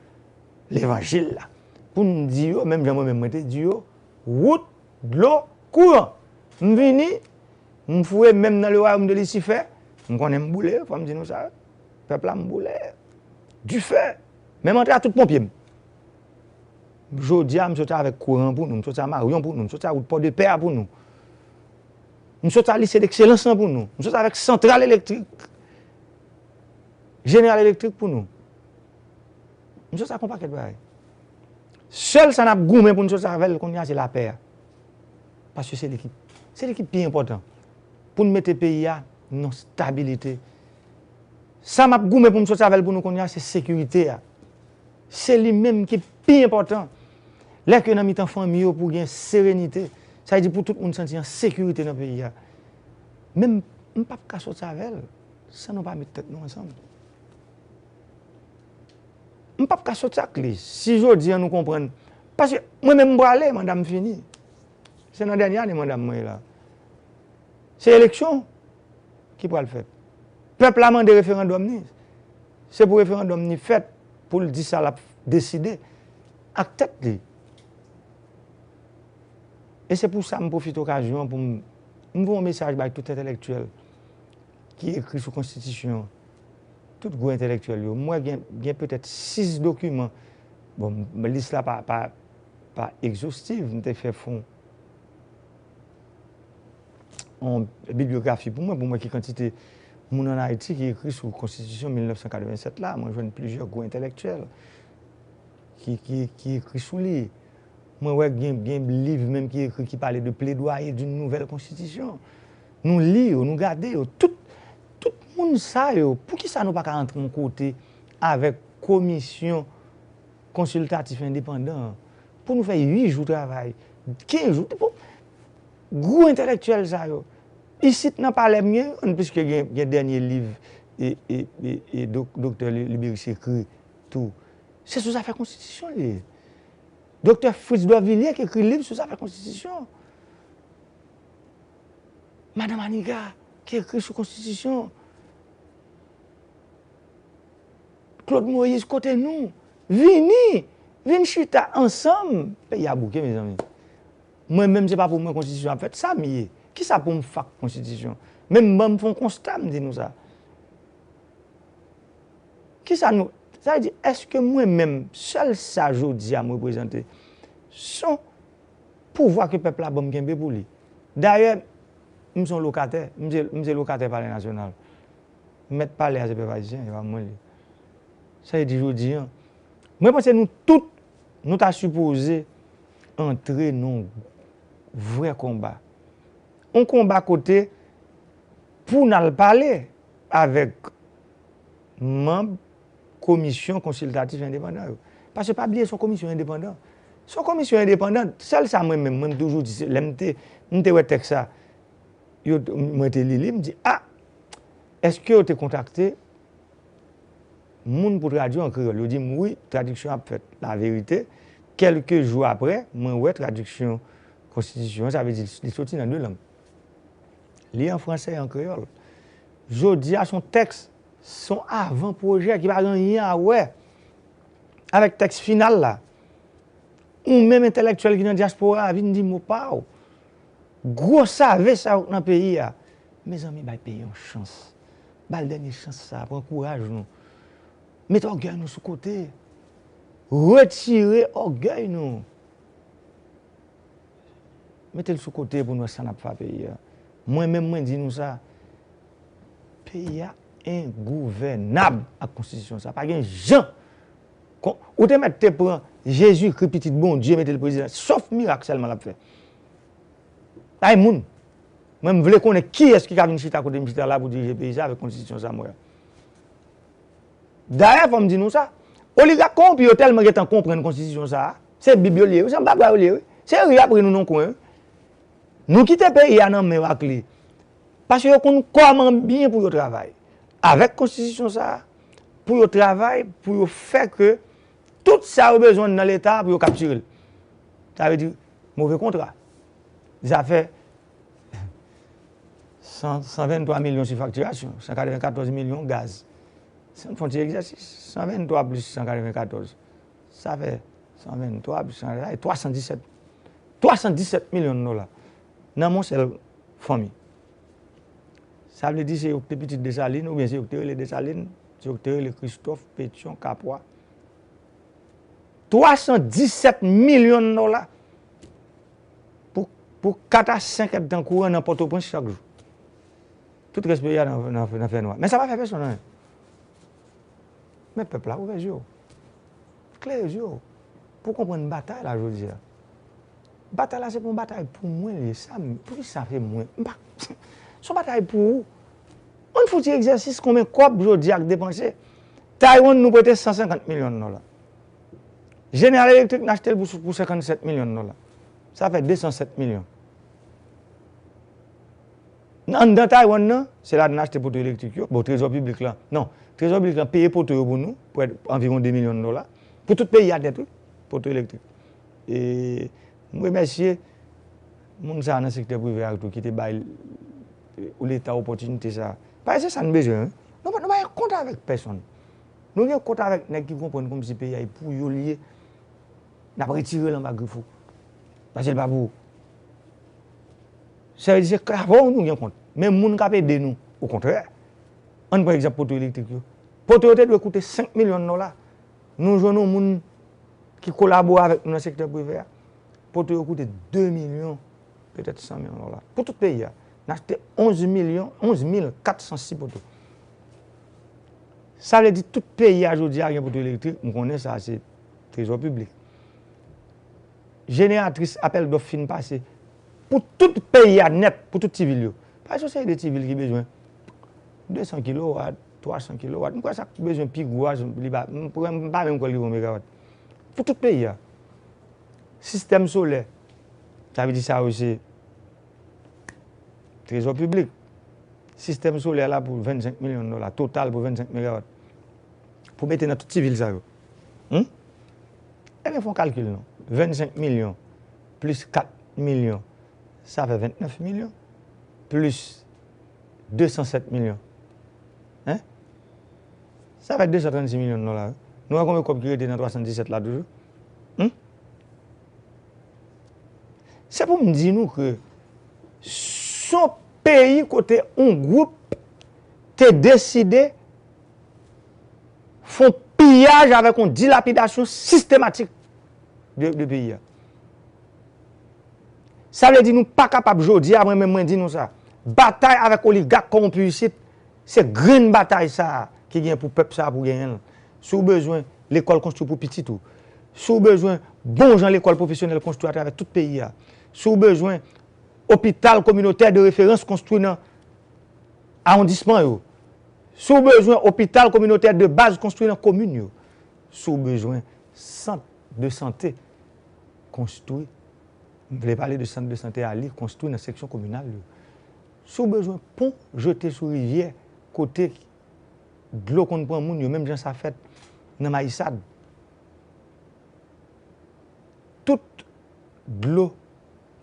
levanjil la. Pou n di yo, menm jan mwen menm mwen te di yo, wout, dlo, kouran. M vini, m foure men m nan le wayòm de Lisifè, m konnen m boule, fò m di nou sa. Pèp la m boule. Dife. Menm antre a tout ponpye m. Jodi a, m soti avèk kouran pou nou, m soti a Maryon pou nou, m soti a wout Pòdepè a pou nou. M soti a Lise Dekselans lan pou nou. M soti avèk santral elektrik, Jeneral Elektrik pou nou. M soti ak yon pakèt bagay. Sèl sa n ap goumen pou n soti avè l kounye a, se lapè a. Paske se li ki, se li ki pi enpòtan. Pou n mete peyi a nan stabilite. Sa m ap goumen pou m soti avè l pou nou kounye a, se sekirite a. Se li menm ki pi enpòtan. Lè ke nan mitan fanmi yo pou gen serenite, sa vle di pou tout moun santi an sekirite nan peyi a. Men m, m p ap ka soti avè l san nou pa met tèt nou ansanm. M p ap ka soti ak li. Si jodi a nou konprann, paske mwen menm m prale, manda m fini. Se nan dènye ane manda m mwen ye la. Se eleksyon ki pral fèt. Pèp la mande referandòm ni. Se pou referandòm ni fèt pou l di sa l ap deside ak tèt li. E se pou sa m pwofite okazyon an pou m, m voye yon mesaj bay tout entèlektyèl ki ekri sou konstitisyon an. Tout gwo entèlektyèl yo. M wè gen, gen petèt sis dokiman. Bon, m, lis la pa, pa, pa egzostiv. M te fè fon yon biblyografi pou mwen, pou mwen ki kantite moun ann Ayiti ki ekri sou konstitisyon mil nèf san katrevennsèt la. Mwen jwenn plizyè gwo entèlektyèl ki, ki, ki ekri sou li. Mwen wè gen, gen liv menm ki ekri ki pale de plaidoyer d'une nouvelle constitution. Nou li yo, nou gade yo. Tout, tout moun sa yo, poukisa nou pa ka antre yon kote avèk komisyon konsiltatif endepandan an pou nou fè uit jou travay, kenz jou, pou gwo entèlektyèl sa yo. Isit nan palè m gen youn, piske gen, gen dènye liv e, e, e, e dok-, doktè Li-, Liberis ekri tou. Se sou zafè konstitisyon li ye. Doktè Fritz Dorvilliers ki ekri liv sou zafè konstitisyon. Madanm Aniga ki ekri sou konstitisyon. Claude Moïse, kote nou? Vini! Vin chita ansanm! Peyi a bouke, mezanmi. Mwen menm, se pa pou mwen konstitisyon ap fèt. Sa m ye? Kisa pou m fè ak konstitisyon? Men m ban m fè yon konsta, m di nou sa. Kisa nou, sa vle di, èske mwen menm, sèl sa jodi a m reprezante, se yon pouvwa ke pèp la ban m kenbe pou li? Dayè, m se yon lokatè, m se, m se lokatè Palè Nasyonal. Mèt palè a se pèp ayisyen, e pa mwen li. Sa vle di jodi a, mwen panse nou tout, nou ta sipoze antre nan yon vrè konba. Yon konba kote pou n al pale avèk manm komisyon konsiltatif endepandan yo. Paske pa bliye se yon komisyon endepandan. Se yon komisyon endepandan, sèl sa mwen menm, mwen m toujou di, se lè m te, m te wè tèks sa, yo, mwen te li li, m di, a, èske yo te kontakte moun pou tradui an kreyòl? Yo di m, wi, tradiksyon ap fèt. Laverite, kèlke jou apre, mwen wè tradiksyon konstitisyon an, sa vle di li soti nan de lang. Li an fransè e an kreyòl. Jodi a, se yon tèks, se yon avan pwojè ki pa gen anyen a wè avèk tèks final la. Ou menm entèlektyèl ki nan dyaspora a vin di mo pa w. Gwo save sa yo k nan peyi a. Mezanmi, bay peyi yon chans. Ba l dènye chans sa, pran kouraj nou. Mete ògèy nou sou kote. Retire ògèy nou. Mete l sou kote pou n wè sa n ap fè a peyi a. Mwen menm, mwen di nou sa, peyi a engouvènab ak konstitisyon sa. Pa gen jan. Kon, Ou te mèt te pran Jezikri, pitit Bondye, mete l prezidan. Sòf mirak sèlman l ap fè. Ay moun, mwen m vle konnen kiyès ki ka vin chita kote m chita la pou dirije peyi sa avèk konstitisyon sa mwen an. Dayè, fò m di nou sa, oligak kowonpi yo tèlman gentan konprann konstitisyon sa a, se Bib yo li ye, wi, se anba bra yo li ye, wi. Se ri y ap ri nou nan kwen, wi. Nou kite peyi a nan men yo ak li. Paske yo konn kòman byen pou yo travay. Avèk konstitisyon sa a, pou yo travay, pou yo fè ke tout sa yo bezwen nan Leta pou yo kaptire l. Sa vle di, move kontra. Zafè san, san venntwa milyon sou faktirasyon, san katrevenkatòz milyon gaz. Sa n fè yon ti egzèsis. San venntwa plis san katrevenkatòz, sa fè san venntwa plis san katrevenkatòz, twa san disèt, twa san disèt milyon dola nan men yon sèl fanmi. Sa vle di se yo ki te pitit Desalin, oubyen se yo ki te rele Desalin, se yo ki te rele Kristòf, Petyon, Kapwa. Twa san disèt milyon dola pou, pou kat a senk èdtan kouran nan Pòtoprens chak jou. Tout rès peyi a nan, nan, nan fènwa. Men sa pa fè pèsonn anyen. Men pèp la, ouvè je w. Klere je w. Pou w konprann batay la jodi a. Batay la se pa yon batay pou mwen li ye. Sa m, poukisa se mwen? M pa, se yon batay pou ou. Ann fouti egzèsis konbyen kòb jodi a k depanse. Taiwan nou prete san senkant milyon dola. General Electric n achte l pou, pou senkannsèt milyon dola. Sa fè de san sèt milyon. Anndan Taiwan nan, se la n achte poto elektrik yo. Bon, trezò piblik la, non, trezò piblik la peye poto yo pou nou, pou anviwon de milyon dola. Pou tout peyi a nèt, wi, poto elektrik. E m remèsye moun sa a nan sektè prive a tou ki te bay, e, Leta opòtinite sa a. Paske se sa n bezwen, wi. Nou pa, nou pa gen kont avèk pèsonn. Nou gen kont avèk nèg ki konprann kòmsi peyi a e pou yo li ye. N ap retire l anba grif ou. Paske l pa pou ou. Sa vle di se k avè w nou gen kont. Men moun k ap ede nou, okontrè. Ann pran egzanp poto elektrik yo. Poto yo te dwe koute senk milyon dola. Nou jwenn yon moun ki kolabore avèk nou nan sektè prive a. Poto yo koute de milyon, petèt san milyon dola. Pou tout peyi a. N achte onz milyon, onz mil kat san sis poto. Sa vle di tout peyi a jodi a gen poto elektrik, m konnen sa se trezò piblik. Jeneratris apèl dòf fin pase pou tout peyi a nèt, pou tout ti vil yo. Pa gen yon seri de ti vil ki bezwen de san kilowat, twa san kilowat. M kwè sa k bezwen pi gwo a, li pa, m pa, m pa menm kwè l rive yon megawat. Pou tout peyi a. Sistèm solè, sa vle di sa yo se trezò piblik. Sistèm solè la pou vennsenk milyon dola, total pou vennsenk megawat. Pou mete nan tout ti vil sa yo. Hmm? Ebyen, fè yon kalkil non. Vennsenk milyon plis kat milyon, sa fè ventnèf milyon, plis de san sèt milyon. Hein? Sa fè de san trannsis milyon dola, wi. Nou wè konbyen kòb ki rete nan twa san disèt la toujou? Hmm? Se pou m di nou ke s on peyi kote yon gwoup te deside fè yon piyaj avèk yon dilapidasyon sistematik de, de peyi a. Sa vle di nou pa kapab jodi a, mwen menm mwen di nou sa. Batay avèk oligak kòwonpi isit, se grenn batay sa a ki gen pou pèp sa a pou genyen l. Si w bezwen lekòl konstwi pou pitit ou, si w bezwen bon jan lekòl pwofesyonèl konstwi atravè tout peyi a, si w bezwen opital kominotè de referans konstwi nan awondisman yo, si w bezwen opital kominotè de baz konstwi nan komin yo, si w bezwen sant de sante konstwi, m vle pale de sant de sante a li konstwi nan seksyon kominal yo. Si w bezwen pon jete sou rivyè kote dlo konn pran moun yo, menm jan sa fèt nan Mayisad. Tout dlo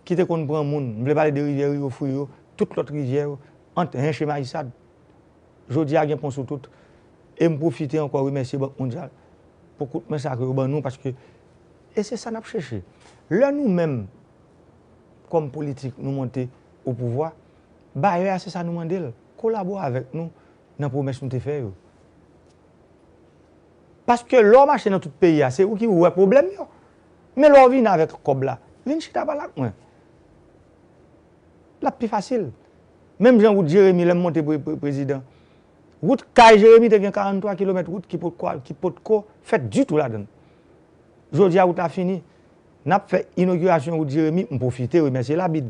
ki te konn pran moun, m vle pale de rivyè Riyo Fri yo, tout lòt rivyè yo, ant Hench e Mayisad. Jodi a gen pon sou tout. E m pwofite ankò remèsye Bank Mondyal pou kout men sa ke yo ban nou, paske, e se sa n ap chèche. Lè nou menm, kòm politik, nou monte o pouvwa, bayè a se sa nou mande l, kolabore avèk nou nan pwomès nou te fè yo. Paske lè w mache nan tout peyi a, se ou ki wè pwoblèm yo. Men lè w vin avèk kòb la, vin chita pale ak mwen. L ap pi fasil. Menm jan wout Jeremi, lè m monte pre-, pre-, prezidan. Wout kay Jeremi te gen karanntwa kilomèt wout ki potko, ki potko fèt ditou ladan l. Jodi a, wout la fini. N ap fè inogirasyon wout Jeremi, m pwofite remèsye Labid,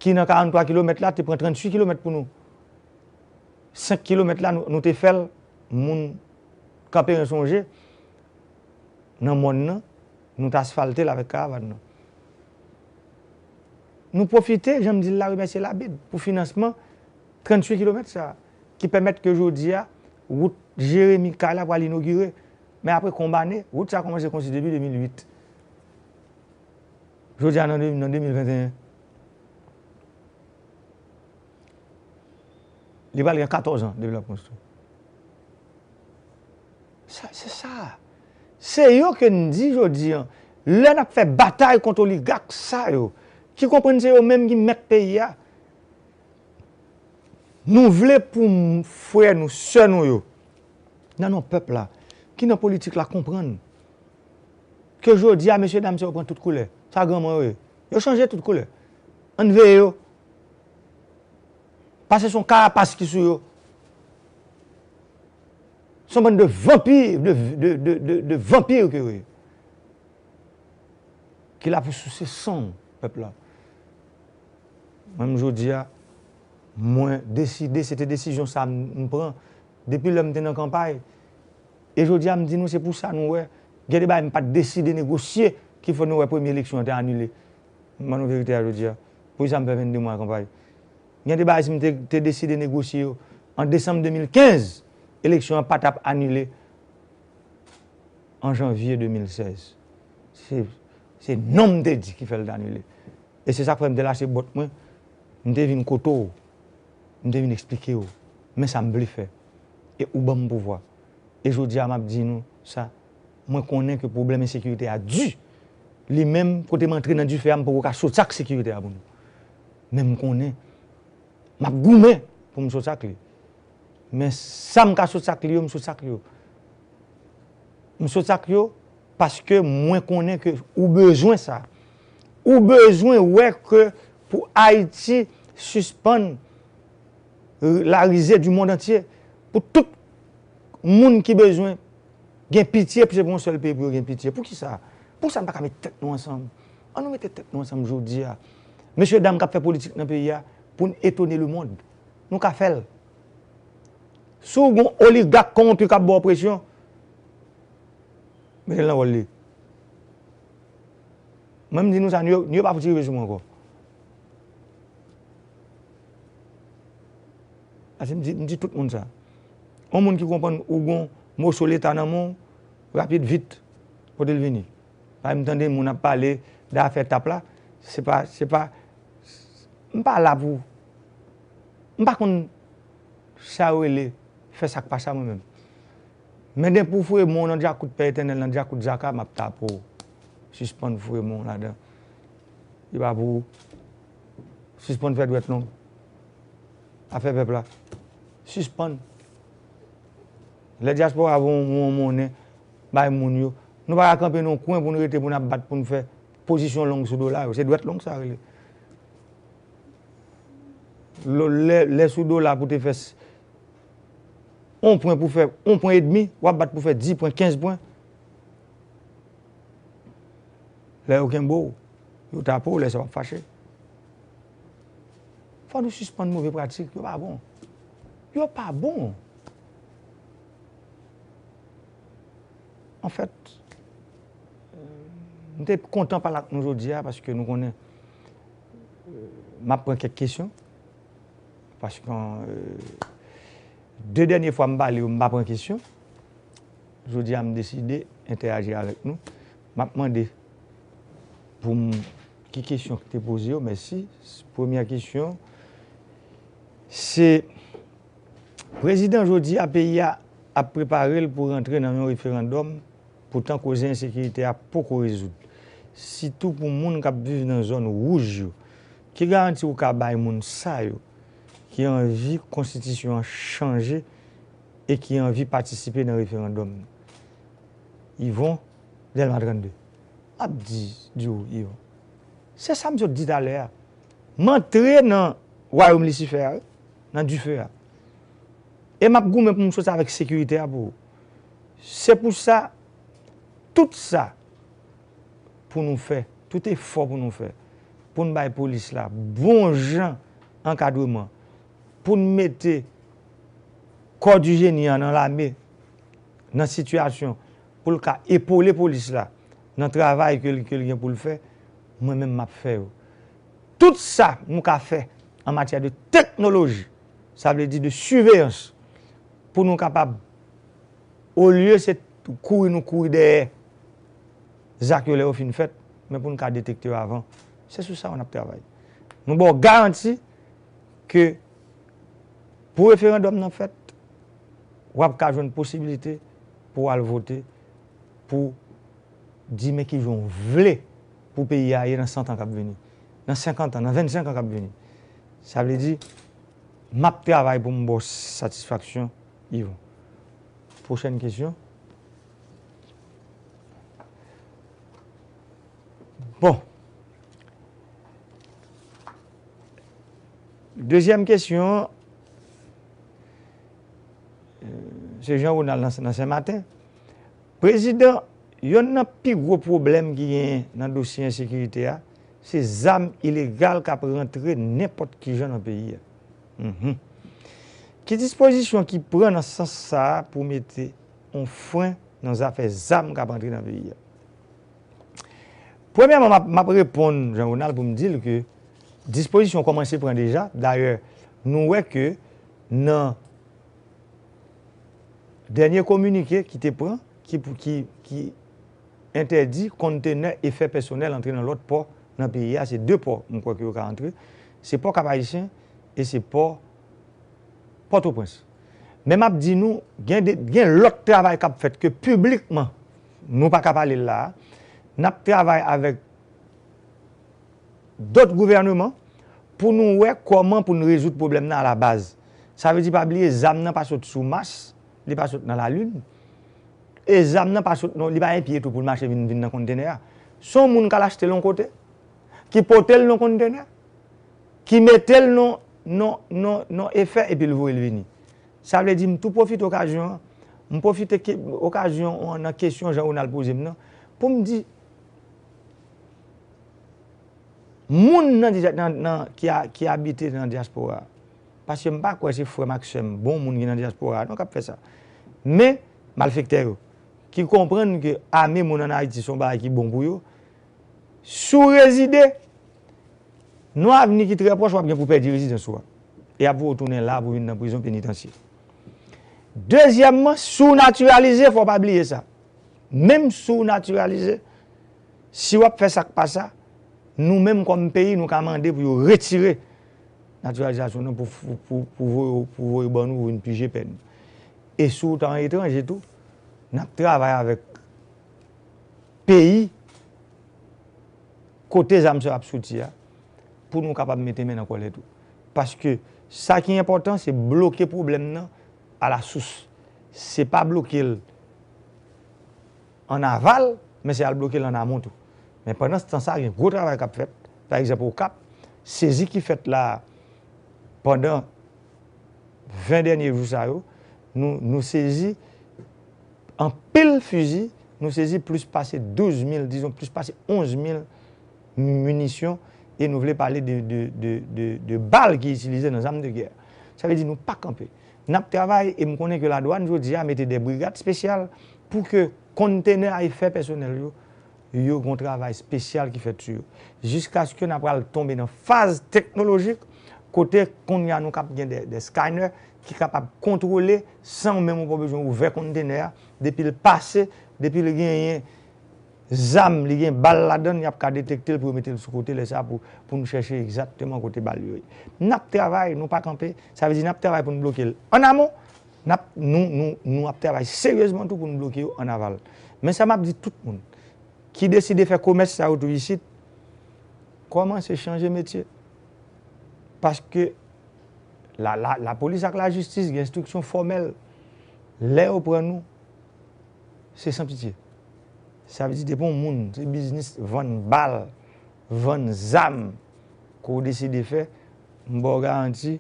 ki nan karant twa kilomèt la, te pran tranntuit kilomèt pou nou. Senk kilomèt la, nou, nou te fè l, moun Kanperen sonje, nan mòn nan, nou t asfalte l avèk karavàn nan. Nou pwofite, jan m di l la, remèsye Labid pou finansman tranntuit kilomèt sa a, ki pèmèt ke jodi a, wout Jeremi Kay la pral inogire. Men apre konba ne, wout sa a kòmanse konstwi depi de mil uit. Jodi a, nan de, nan de mil venteyen, li pral gen katòz an depi l ap konstwi. Sa, se sa. Se yo ke n di jodi a, lè n ap fè batay kont oligak sa yo, ki konprann se yo menm ki mèt peyi a, nou vle pou m, frè nou, sè nou yo, nan non pèp la, ki nan politik la, konprann ke jodi a, mesye dam sa yo pran tout koulè. Sa granmoun yo ye. Yo chanje tout koulè. Ann veye yo. Paske se yon karapas ki sou yo. Se yon bann de vanpi, de, de, de, de, de vanpi ke yo ye. Ki la pou souse san pèp la. Mwen, m, jodi a, mwen deside, se te desizyon sa m, m pran depi lè m te nan kanpay. E jodi a, m di nou, se pou sa nou wè, gen de bagay m pa t deside negosye ki fè nou wè premye eleksyon an te anile. M ban nou verite a jodi a. Poukisa m fè vennde mwa kanpay? Gen de bagay, si m te, te deside negosye yo, an desanm de mil kenz, eleksyon an pa t ap anile an janvye de mil sèz. Se, se non m te di ki fè l t anile. E se sa k fè m te lase bòt mwen, m te vin kote w, m te vin eksplike w men sa m vle fè. E ou ban m pouvwa. E jodi a, m ap di nou sa, mwen konnen ke pwoblèm ensekirite a di. Li menm, kote m antre nan dife a, m poko ka sot ak sekirite a pou nou. Men m konnen, m ap goumen pou m sot ak li. Men sa m ka sot ak li yo, m sot ak yo. M sot ak yo paske mwen konnen ke ou bezwen sa. Ou bezwen wè ke pou Ayiti sispann, euh, la risée du monde entier, pou tout moun ki bezwen gen pitye, se pou yon sèl peyi pou yo gen pitye. Poukisa? Poukisa n pa ka met tèt nou ansanm? An nou mete tèt nou ansanm jodi a. Mesye dam k ap fè politik nan peyi a, pou n etone lemonn. Nou ka fè l. Si w gen yon oligak kòwonpi k ap ba w presyon, mete l nan wòl li. Mwen, m di nou sa, nou, nou pa fouti rive sou mwen ankò. Paske m di, m di tout moun sa. Yon moun ki konprann ou gen yon moso Leta nan men w, rapid, vit, pote l vini. Paske m tande moun ap pale de afè tap la, se pa, se pa, m pa la pou, m pa konn sa yo rele fè sa k pa sa mwen menm. Men depi w foure men w nan djakout Pè Etènèl, nan djakout Zaka, m ap tape w. Sispann foure men w ladan. Li pa pou ou. Sispann fè dwèt long. Afè pèp la. Sispann. Lè dyaspora voye yon, yon monnen bay moun yo, nou pa ka kanpe nan yon kwen pou n rete, pou n ap bat, pou n fè pozisyon long sou dola yo. Se dwèt long sa rele. Lo-, lè, lè sou dola pou te fè s-, yon pwen pou fè yon pwen edmi, w ap bat pou fè dis pwen, kenz pwen. Lè yo kenbe w, yo tape w, lè sa w ap fache. Fò nou sispann move pratik, yo pa bon. Yo pa bon. Anfèt, m te kontan pale ak nou jodi a paske nou konnen, euh, m ap pran kèk kesyon. Paske, euh, de dènye fwa m pale yo, m pa pran kesyon. Jodi a, m deside entèyaji avèk nou. M ap mande pou m, ki kesyon ki te poze yo, mèsi. Premyè kesyon, se, prezidan, jodi a, peyi a ap prepare l pou rantre nan yon referandòm, poutan koze ensekirite a poko rezoud. Sitou pou moun k ap viv nan zòn wouj yo. Ki garanti ou ka bay moun sa yo ki anvi konstitisyon an chanje e ki anvi patisipe nan referandòm? Yvon, Dèlma trannde. M ap di, di w, Yvon. Se sa m sot di talè a. M antre nan wayòm Lisifè a, wi, nan dife a. E m ap goumen pou m soti avèk sekirite a pou ou. Se pou sa, tout sa pou nou fè, tout efò pou nou fè, pou n bay polis la bon jan ankadreman, pou n mete kò di jeni an nan lame, nan sitiyasyon pou l ka epole polis la nan travay ke l, ke l gen pou l fè, mwen menm m ap fè yo. Tout sa nou ka fè an matyè de teknoloji, sa vle di de siveyans, pou nou kapab, olye se kouri nou kouri dèyè zak yo lè yo fin fèt, men pou n ka detekte yo avan. Se sou sa nou ap travay. Nou ba w garanti ke pou referandòm nan fèt, w ap ka jwenn posibilite pou w al vote, pou di men kijan w vle pou peyi a ye nan san tan k ap vini, nan senkant an, nan vennsenk an k ap vini. Sa vle di, m ap travay pou m ba w satisfaksyon, Yvon. Pwochèn kesyon. Bon. Dezyèm kesyon, euh, se Jean Ronald nan, nan Senmaten. Prezidan, yonn nan pi gwo pwoblèm ki genyen nan dosye ensekirite a, se zam ilegal k ap rantre nenpòt ki jan nan peyi a. Mhm. Ki dispozisyon ki pran nan sans sa a pou mete yon fren nan zafè zam k ap antre nan peyi a? Premyèman, m ap, m ap reponn Jean Ronald pou m di l ke dispozisyon kòmanse pran deja. Dayè, nou wè ke nan dènye kominike ki te pran, ki, ki, ki entèdi kontenè efè pèsonèl antre nan lòt pò nan peyi a, se de pò, m kwè ke yo ka antre. Se pò Kap Ayisyen e se pò Pòtoprens. Men m ap di nou, gen de, gen lòt travay k ap fèt ke piblikman, nou pa ka pale l la a. N ap travay avèk dòt gouvèneman pou nou wè kòman pou n rezoud pwoblèm nan alabaz. Sa vle di, pa bliye, zam nan pa sot sou Mas, li pa sot nan lalin. E zam nan pa sot, non, li pa gen pye tou pou l mache vin, vin nan kontenè a. Se yon moun k al achte l yon kote, ki pote l nan kontenè, ki mete l nan, nan, nan, nan efè, epi l voye l vini. Sa vle di, m tou pwofite okazyon an, m pwofite ke, okazyon an nan kesyon Jean Ronald poze m nan, pou m di, moun nan, nan, nan, ki, a, ki abite nan dyaspora, paske m pa kwè se frè m ak sè m, bon moun ki nan dyaspora a, non, k ap fè sa. Men, malfektè yo, ki konprann ke ame moun ann Ayiti se yon bagay ki bon pou yo, si w rezide, nan yon avni ki trè pwòch, w ap gen pou pèdi rezidans ou a. E y ap voye w tounen la pou vin nan prizon penitansye. Dezyèmman, si w natiralize, fò w pa bliye sa. Menm si w natiralize, si w ap fè sa k pa sa, nou menm kòm peyi, nou ka mande pou yo retire natiralizasyon nan pou, pou, pou, pou voye, pou voye ban nou, pou vin pije pèn. E si w ta an etranje tou, n ap travay avèk peyi kote zam sa yo ap soti a, pou nou kapab mete men nan kòlèt ou. Paske sa ki enpòtan, se bloke pwoblèm nan alasous. Se pa bloke l an aval, men se al bloke l an amon tou. Men pandan se tan sa, gen gwo travay k ap fèt. Pa egzanp, Okap, sezi ki fèt la a, pandan ven dènye jou sa yo, nou, nou sezi anpil fizi, nou sezi plis pase douz mil, dizon, plis pase onz mil minisyon, e nou vle pale de, de, de, de, de bal ki itilize nan zam de gè. Sa vle di nou pa kanpe. N ap travay, e m konnen ke ladwàn jodi a mete de brigad espesyal pou ke kontenè a efè pèsonèl yo, yo gen yon travay espesyal ki fèt sou yo. Jiskaske n ap pral tonbe nan faz teknolojik, kote kounye a nou kab gen de, de scanner ki kapab kontwole san w menm ou pa bezwen ouvè kontenè a, depi l pase, depi l genyen zam, li gen bal ladan l, y ap ka detekte l pou yo mete l sou kote, lè sa a pou, pou nou chèche egzakteman kote bal yo ye. N ap travay, nou pa kanpe, sa vle di n ap travay pou n bloke l an amon, n ap, nou, nou, nou ap travay seryezman tou pou n bloke yo an aval. Men sa m ap di tout moun ki deside fè komès sa yo tou isit, kòmanse chanje metye. Paske la, la, lapolis ak lajistis gen enstriksyon fòmèl. Lè yo pran nou, se san pitye. Sa vle di depi yon moun, se biznis vann bal, vann zam, ke w deside fè, m ba w garanti,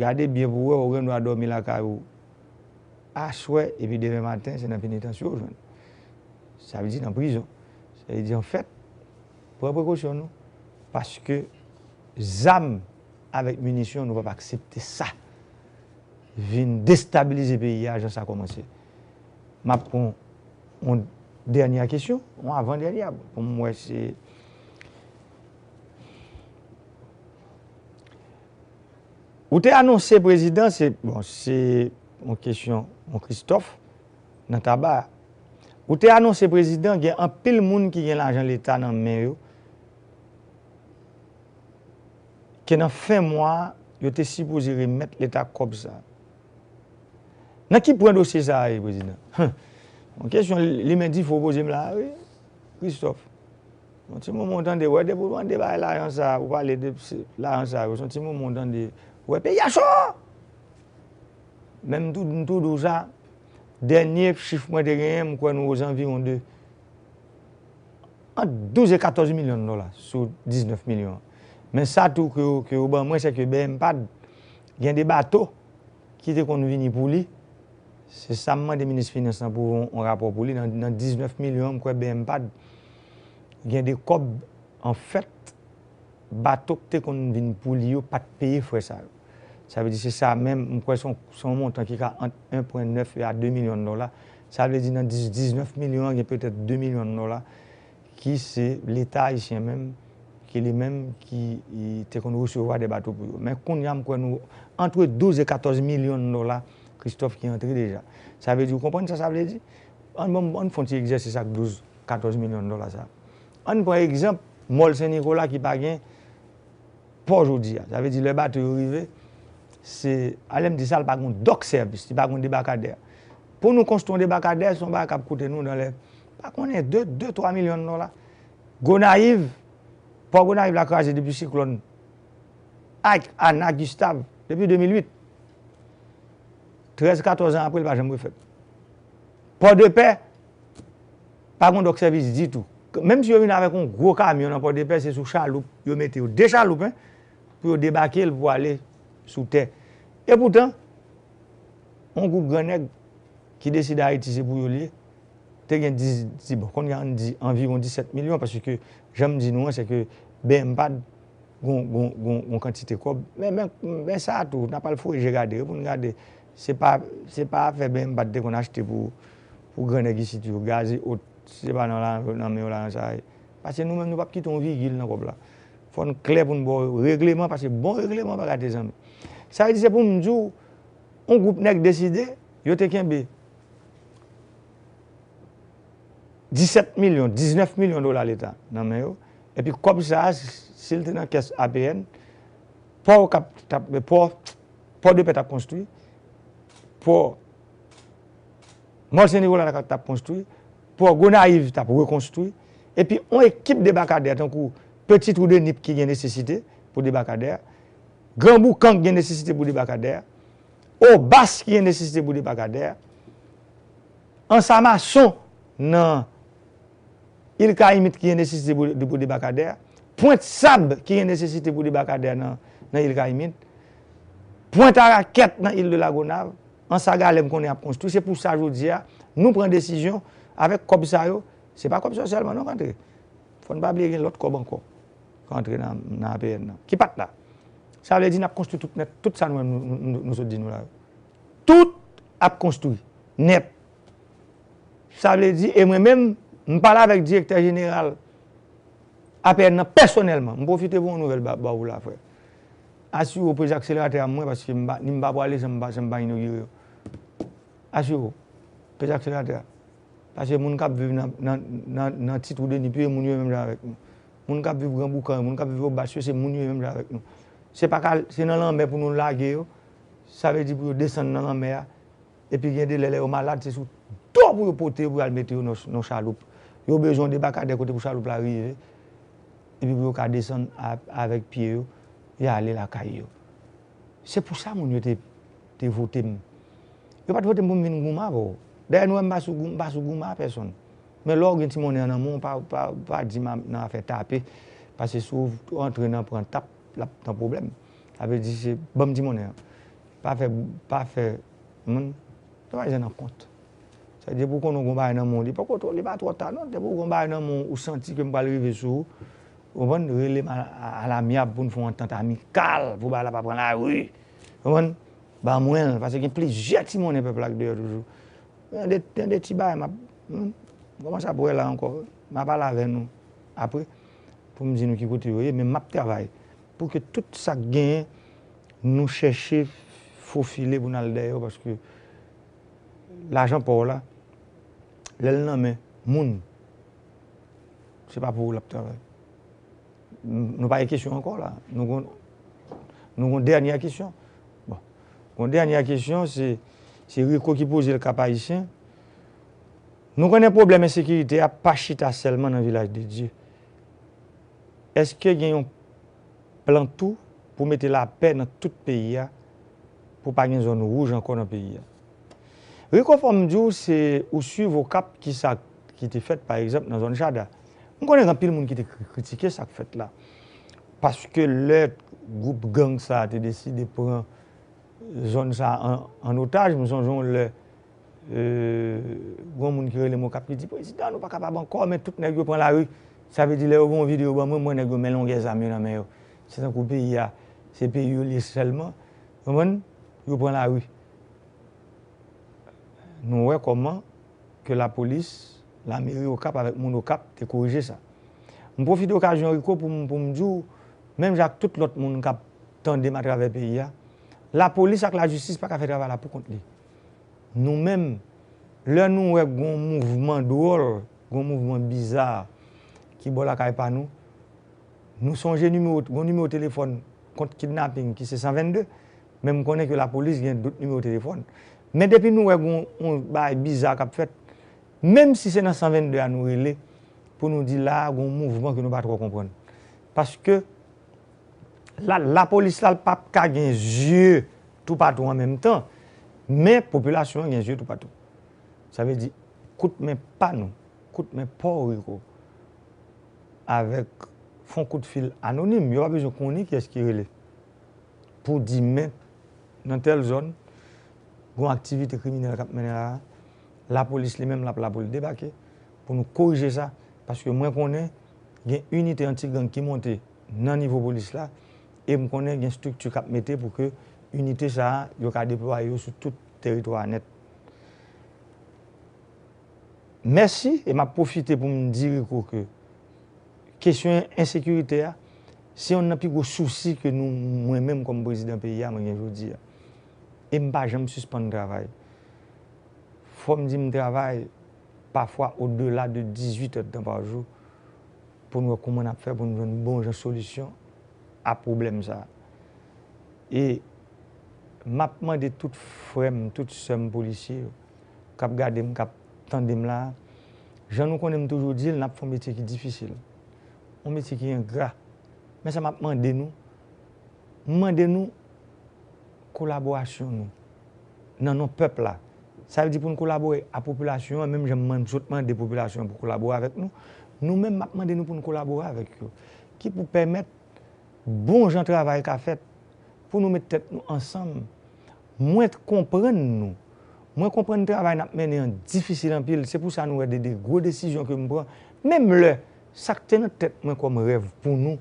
gade byen pou w wè, ou gen dwa dòmi lakay ou aswè, epi demen maten, se nan penitansye w jwenn. Sa vle di nan prizon. Sa vle di, anfèt, pran prekosyon nou. Paske zam avèk minisyon, nou p ap aksepte sa vin destabilize peyi a jan sa kòmanse. M ap pran yon dènye kesyon, yon avan dènye, pou m wè se Ou te anonse prezidan, se, bon, se yon kesyon, yon Christophe, nan Taba. Ou te anonse prezidan, gen anpil moun ki gen lajan leta nan men yo, ke nan fen mwa a, yo te sipoze remèt leta kòb sa. Nan ki pwen dosye sa a ye, prezidan? Yon kesyon li menm di fo poze m la, wi, Christophe. Yon ti moman w tande, wè, depi w tande bagay lajan sa, ou pale de lajan sa yo, se yon ti moman w tande, wè, peyi a cho! Men m tou, m tou di w sa, dènye chif mwen te genyen, m kwè nou ozanviwon de ant douz e katòz milyon dola sou diznèf milyon. Men sa tou ke yo, ke yo ban mwen, se ke B M pad gen de bato ki te konn vini pou li. Se sa m mande minis finans lan pou yon, yon rapò pou li. Nan, nan diznèf milyon, m kwè B M pad gen de kòb, anfèt, bato k te konn vin pou li yo pa t peye frè sa yo. Sa vle di se sa menm, m kwè se yon, se yon montan ki ka ant en pwen nèf a de milyon dola. Sa vle di nan dis, diznèf milyon an, gen petèt de milyon dola ki se Leta ayisyen menm, ki li menm ki, i, te konn resevwa de bato pou yo. Men kounye a, m kwè nou antre douz e katòz milyon dola, Christophe, ki antre deja. Sa vle di, ou konprann sa sa vle di? Ann, bon, ann fè yon ti egzèsis ak douz, katòz milyon dola sa. Ann pran egzanp, Mòl Sen Nikola ki pa gen pò jodi a. Sa vle di, lè bato yo rive, se, alè m di sa, li pa gen dòk sèvis, li pa gen debakadè. Pou nou konstwi yon debakadè, se yon bagay k ap koute nou nan lè, pa konnen, de, de, twa milyon dola. Gonayiv, pò Gonayiv la kraze depi siklòn Ike, Ana, Gustav, depi de mil uit. Trèz, katòz an apre, li pa janm refèt. Pòdepè, pa gen dòk sèvis ditou. Menm si yo vin avèk yon gwo kamyon nan Pòdepè, se sou chaloup yo mete yo. De chaloup, en, pou yo debake l pou ale sou tè. Epoutan, yon gwoup grannèg ki deside Ayiti se pou yo l ye, te gen dis, di, bon, kounye a ann di anviwon disèt milyon, paske jan m di nou an, se ke B M pad gon, gon, gon, gon kantite kòb. Men, men, men sa a tou, n ap al foure je gade, wi, pou n gade. Se pa, se pa afè B M pad te konn achte pou, pou grannèg isit yo, gaz e ot, se pa nan la, nan men yo lajan sa a ye. Paske nou menm, nou p ap kite yon vigil nan kòb la. Fò n klè pou n ba w regleman, paske bon regleman pa gate zanmi. Sa vle di, se pou m di w, yon gwoup nèg deside, yo te kenbe disèt milyon, diznèf milyon dola Leta nan men yo. Epi kòb sa a, si l te nan kès A P N, pò Okap t ap, pò, pò Depè t ap konstwi, pò Mòl Sen Nikola t ap konstwi, pò Gonayiv t ap rekonstwi, epi yon ekip debakadè tankou Petit Trou de Nip ki gen nesesite pou debakadè, Gran Boukan ki gen nesesite pou debakadè, Obas ki gen nesesite pou debakadè, Ansamason nan Il Kayimit ki gen nesesite pou, pou debakadè, Pwent Sab ki gen nesesite pou debakadè nan, nan Il Kayimit, Pwent Arakèt nan Il de Lagonav, Anse à Galets m konnen ap konstwi. Se pou sa jodi a, nou pran desizyon avèk kòb sa yo, se pa kòb sa yo sèlman non k antre. Fò n pa bliye gen lòt kòb ankò k antre nan, nan A P N nan, ki pa t la. Sa vle di n ap konstwi tout nèt, tout sa nou menm nou, nou, nou, nou sot di nou la yo. Tout ap konstwi nèt. Sa vle di, e mwen menm, m pale avèk direktè jeneral A P N nan pèsonèlman. M pwofite pou yon nouvèl ba, ba ou la, frè. Asire w peze akseleratè a mwen, paske m pa, ni m pa pwale san m pa, san m pa inogire yo. Asire w, peze akseleratè a. Paske moun k ap viv nan, nan, nan, nan Ti Twou de Nip yo, e moun yo menm jan avèk nou. Moun k ap viv Gran Boukan yo, moun k ap viv Obas yo, se moun yo menm jan avèk nou. Se pa ka, se nan lanmè pou nou lage yo. Sa vle di pou yo desann nan lanmè a. Epi gen de lè, lè yo malad, se sou do pou yo pote yo, pou y al mete yo nan, nan chaloup. Yo bezwen yon debakadè kote pou chaloup la rive. Epi pou yo ka desann a, avèk pye yo, y ale lakay yo. Se pou sa moun yo te, te vote m. Yo pa t vote m pou m vin goumen avè w. Dayè, nou wè m pa sou gou-, m pa sou goumen a pèsonn. Men lè w gen ti monnen an nan men w, pa, pa, pa di m nan afè tape. Paske si w antre nan pran tap, l ap nan pwoblèm. Sa vle di se ban m ti monnen an. Pa fè, pa fè moun Sa pa janm nan kont. Sa vle di, depi w konnen w gen yon bagay nan men w, li poko twò, li pa twò ta non. Depi w gen yon bagay nan men w, ou santi ke m pral rive sou ou, ou konprann, rele m a, a, a lamyab pou n fè yon antant amikal, pou bagay la pa pran lari. Ou konprann? Ban mwen l, paske gen plizyè ti monnen pèp la k deyò toujou. Gen de, gen de ti bagay m ap, hmm, m kòmanse ap wè la ankò. M a pale avè nou apre pou m di nou ki kote yo ye, men m ap travay pou ke tout sa k genyen, nou chèche fofile pou n al dèyè yo, paske lajan pa w la, lè l nan men moun, se pa pou ou l ap travay. Nou pa gen kesyon ankò la. Nou gon, nou gon dènyè kesyon. Bon. Gon dènyè kesyon, se, se Rico ki poze l, Kap Ayisyen. Nou konnen pwoblèm ensekirite a pa chita sèlman nan Vilaj de Dye. Èske gen yon plan tou pou mete lapè nan tout peyi a, pou pa gen zòn wouj ankò nan peyi a? Rico, fò m di w, se ou swiv Okap, ki sa ki te fèt, pa egzanp, nan zòn Chada. M konnen gen anpil moun ki te kri-, kritike sa k fèt la. Paske lè gwoup gang sa a te deside pran zòn sa a an, an otaj, m sonje yon lè, euh, gen yon moun ki rele m Okap ki di, "Prezidan, nou pa kapab ankò, men tout nèg yo pran lari." Sa vle di, lè yo gen yon videyo ban mwen, m wè nèg yo men longè zam yo nan men yo. Se tankou peyi a, se peyi yo l ye sèlman. Konprann? Yo pran lari. Nou wè kòman ke lapolis, lameri Okap avèk moun Okap te korije sa. M pwofite okazyon, Rico, pou m, pou m di w, menm jan ak tout lòt moun k ap tande m atravè peyi a, lapolis ak lajistis pa ka fè travay la pou kont li. Nou menm, lè nou wè gon mouvman dwòl, gon mouvman biza ki bò lakay pa nou, nou sonje nimewo, gon nimewo telefòn kont kidnaping ki se san vennde, men m konnen ke lapolis gen dòt nimewo telefòn. Men depi nou wè gon yon bagay biza k ap fèt, menm si se nan san vennde a nou rele, pou nou di la a gon mouvman ke nou pa twò konprann. Paske la, lapolis la, l p ap ka gen zye toupatou an menm tan, men popilasyon an gen zye toupatou. Sa vle di, kout men pa nou, kout men pa w, Rico, avèk, fè yon kout fil anonim, yo pa bezwen konnen kiyès ki rele, pou di, men, nan tèl zòn, gon aktivite kriminèl k ap mennen la a, lapolis li menm l ap la pou l debake, pou nou korije sa, paske mwen konnen gen inite anti-gang ki monte nan nivo polis la, e m konnen gen estrikti k ap mete pou ke inite sa a, yo ka deplwaye yo sou tout teritwa a nèt. Mèsi, e m ap pwofite pou m di, Rico, ke kesyon ensekirite a, se yonn nan pi gwo sousi ke nou, mwen menm kòm prezidan peyi a, mwen gen jodi a. E m pa janm sispann travay. Fò m di m travay pafwa odela de dizuit èdtan pa jou pou n wè kòman n ap fè pou n jwenn bon jan solisyon a pwoblèm sa a. E m ap mande tout frè m, tout sè m polisye yo k ap gade m, k ap tande m la a, jan nou konnen m toujou di l, n ap fè yon metye ki difisil, yon metye ki engra. Men sa m ap mande nou, m mande nou kolaborasyon nou nan non pèp la. Sa vle di pou n kolabore a popilasyon an, menm jan m sot mande popilasyon an pou kolabore avèk nou, nou menm m ap mande nou pou n kolabore avèk yo. Ki pou pèmèt bon jan travay ka fèt, pou nou met tèt nou ansanm. Mwen konprann nou. Mwen konprann travay n ap mennen an difisil anpil. Se pou sa nou wè de, de gwo desizyon ke m pran. Menm lè sa k te nan tèt mwen kòm rèv pou nou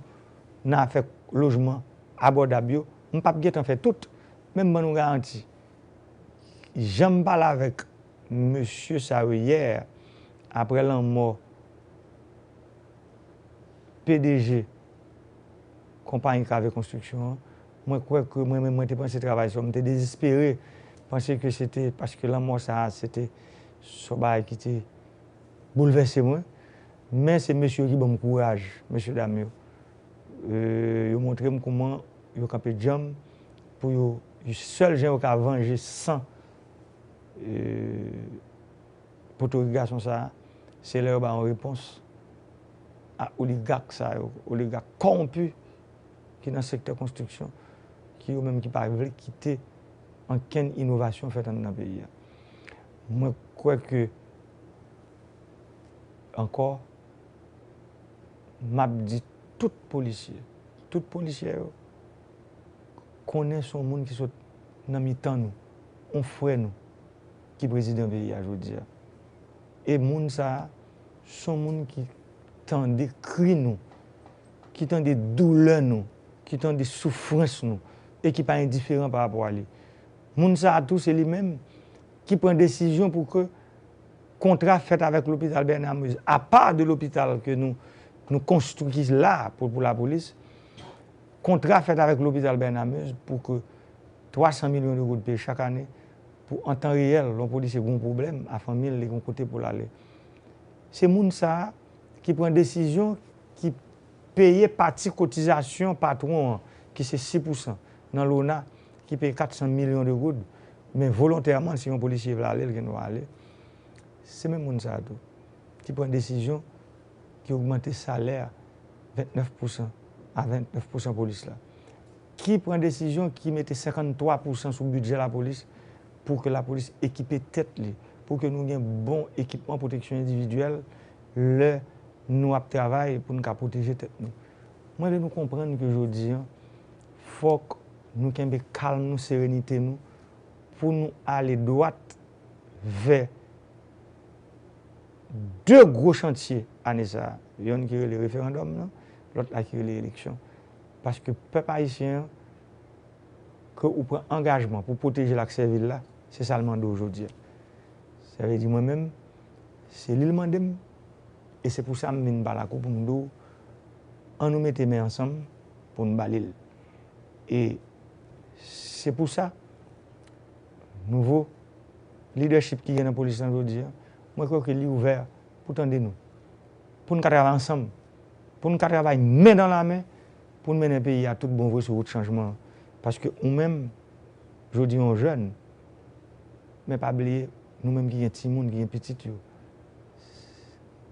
nan afè lojman abòdab yo, m p ap gentan fè tout. Men m ban nou garanti, jan m pale avèk mesye sa yo yè, apre lanmò P D G konpayi Kave Konstriksyon an, mwen kwè ke mwen menm, mwen te panse travay sa, mwen te dezespere, panse ke se te paske lanmò sa a, se te yon bagay ki te boulvèse mwen. Men se mesye yo ki ban m kouraj, mesye dam yo. E, yo montre m kòman yo kanpe djanm pou yo, sèl jan yo ka vanje san, e, potorik gason sa a, se lè yo ba yon repons a oligak sa yo, oligak kòwonpi ki nan sektè konstriksyon, ki yo menm ki pa vle kite ankenn inovasyon fèt anndan peyi a. Mwen kwè ke, ankò, m ap di tout polisye, tout polisyè yo, konnen se yon moun ki sot nan mitan nou, yon frè nou. ki prezidan peyi a jodi a. E moun sa a, se yon moun ki tande kri nou, ki tande doulè nou, ki tande soufrans nou, e ki pa endiferan pa rapò a li. Moun sa a tou, se li menm ki pran desizyon pou ke kontra fèt avèk lopital Bernard Meuze, apa de lopital ke nou, nou konstwi ki la pou, pou lapolis, kontra fèt avèk lopital Bernard Meuze pou ke twa san milyon de goud peye chak ane pou an tan reyèl, lè yon polisye gen yon pwoblèm a fanmi l, li gen yon kote pou l ale. Se moun sa a ki pran desizyon, ki peye pati kotizasyon patwon an, ki se sis pousan nan lona, ki peye kat san milyon de goud, men volontèman, si yon polisye vle ale, l gen dwa ale. Se menm moun sa a tou ki pran desizyon ki ogmante salè vennèf pousan a vennèf pousan polis la, ki pran desizyon ki mete senkanntwa pousan sou bidjè lapolis pou ke lapolis ekipe tèt li, pou ke nou gen bon ekipman pwoteksyon endividyèl lè nou ap travay pou n ka pwoteje tèt nou. Mwen vle nou konprann ke jodi a, fòk nou kenbe kalm nou, serenite nou, pou nou ale dwat vè de gwo chantye ane sa a. Yonn ki rele referandòm nan, lòt la ki rele eleksyon. Paske pèp ayisyen an, ke ou pran angajman pou pwoteje l ak sèvi l la, se sa l mande w jodi a. Sa vle di mwen menm, se li l mande m, e se pou sa m vin pale ak ou pou m di w, ann nou mete men ansanm pou n ba li l. E se pou sa, nouvo lidèchip ki gen nan polis lan jodi a, mwen kwè ke li ouvè pou tande nou, pou n ka travay ansanm, pou n ka travay men dan la men, pou n mennen peyi a tout bon vre sou wout chanjman an. Paske ou menm, jodi a w jèn, men pa bliye, nou menm ki gen timoun, ki gen pitit yo,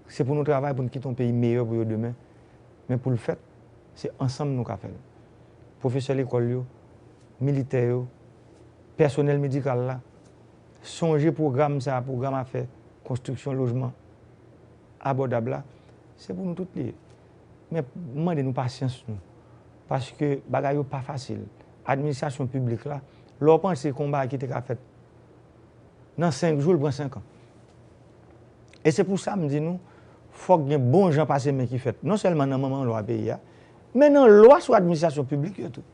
se pou nou travay pou n kite yon peyi meyè pou yo demen. Men pou l fèt, se ansanm nou ka fè l. Pwofesè lekòl yo, militè yo, pèsonèl medikal la, sonje pwogram sa a, pwogram afè konstriksyon lojman abòdab la, se pou nou tout li ye. Men m mande nou pasyans nou, paske bagay yo pa fasil. Administrasyon piblik la, lè w panse konba ki te ka fèt nan senk jou, l pran senk an. E se pou sa m di nou, fòk gen bon jan pase men ki fèt, non sèlman nan manman lwa peyi a, men nan lwa sou administrasyon piblik yo tou,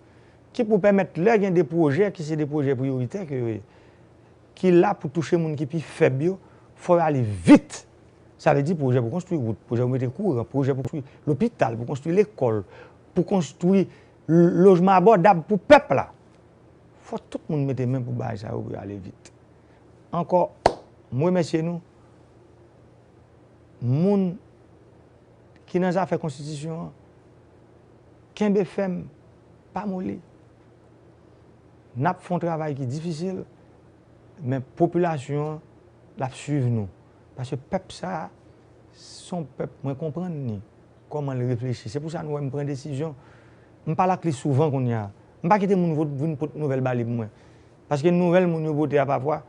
ki pou pèmèt lè gen de pwojè ki se de pwojè priyoritè ke yo ye, ki la pou touche moun ki pi fèb yo, fò yo ale vit. Sa vle di pwojè pou konstwi wout, pwojè pou mete kouran, pwojè pou konstwi lopital, pou konstwi lekòl, pou konstwi l-, lojman abòdab pou pèp la. Fò tout moun mete men pou bagay sa yo pou yo ale vit. Ankò, m remèsye nou. Moun ki nan zafè konstitisyon an, kenbe fèm, pa moli. N ap fè yon travay ki difisil, men popilasyon an, l ap swiv nou. Paske pèp sa a, se yon pèp mwen konprann li, kòman l reflechi. Se pou sa nou wè m pran desizyon. M pale ak li souvan kounye a. M pa kite moun vo-, vin pot nouvèl ba li pou mwen. Paske nouvèl moun yo pote a pafwa,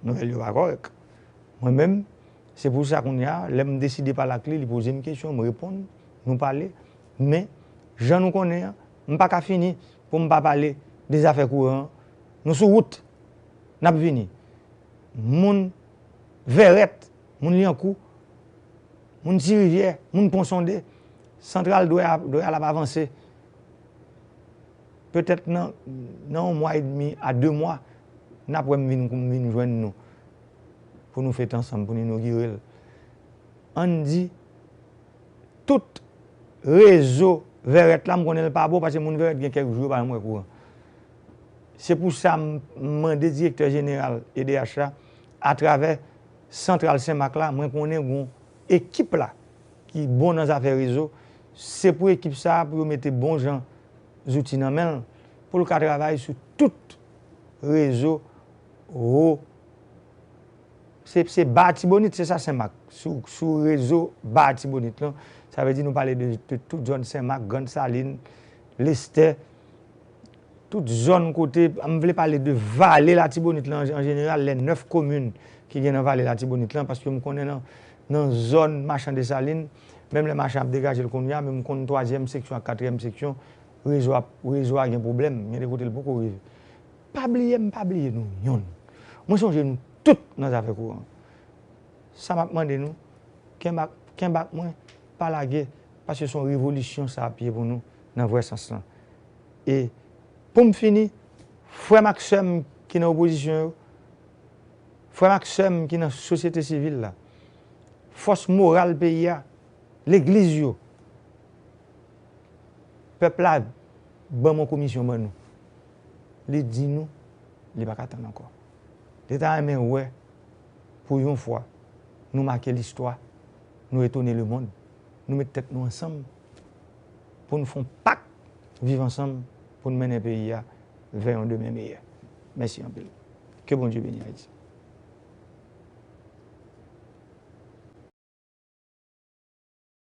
nouvèl yo pa kòrèk. Mwen menm, se pou sa kounye a, lè m deside pale ak li, li poze m kesyon, m reponn, nou pale. Men, jan nou konnen an, m pa ka fini pou m pa pale de zafè kouran an. Nou sou wout, n ap vini. Moun Vèrèt, moun Lyankou, moun Ti Rivyè, moun Pon Sonde, Santral dwe a, dwe al ap avanse. Petèt nan, nan yon mwa edmi a de mwa, n ap wè m vin, m vin jwenn nou pou nou fete ansanm, pou n inogire l. Ann di, tout rezo Vèrèt la, m konnen l pa bon, paske moun Vèrèt gen kèk jou yo pa janm wè kouran. Se pou sa m mande direktè jeneral E D H la, atravè Santral Senmak la, mwen konnen gon ekip la ki bon nan zafè rezo. Se pou ekip sa a, pou yo mete bon jan zouti nan men l, pou l ka travay sou tout rezo wo. Se, se Ba Tibonit, se sa Senmak. Sou, sou rezo Ba Tibonit lan, sa vle di nou pale de, de tout zòn Senmak, Grann Salin, Lestè, tout zòn kote, m vle pale de vale Latibonit lan an, an jeneral, lè nèf komin ki gen nan vale Latibonit lan, paske m konnen nan, nan zòn Machan Desalin, menm lè Machan ap degaje l kounye a, men m konn twazyèm seksyon ak katriyèm seksyon, rezo a, rezo a gen pwoblèm, gen de kote l poko rive. Pa bliye m, pa bliye nou yonn. Mwen sonje nou tout nan zafè kouran. Sa m ap mande nou, kenbe ak, kenbe ak mwen, pa lage, paske se yon revolisyon sa ap ye pou nou nan vrè sans lan. E pou m fini, frè m ak sè m ki nan opozisyon yo, frè m ak sè m ki nan sosyete sivil la, fòs moral peyi a, legliz yo, pèp la ban m yon komisyon ban nou. Li di nou, li pa ka tann ankò. Li ta renmen wè, pou yon fwa, nou make listwa, nou etone lemonn, nou met tèt nou ansanm pou nou fè yon pak viv ansanm pou nou mennen peyi a vè yon demen meyè. Mèsi anpil. Ke Bondye beni Ayiti.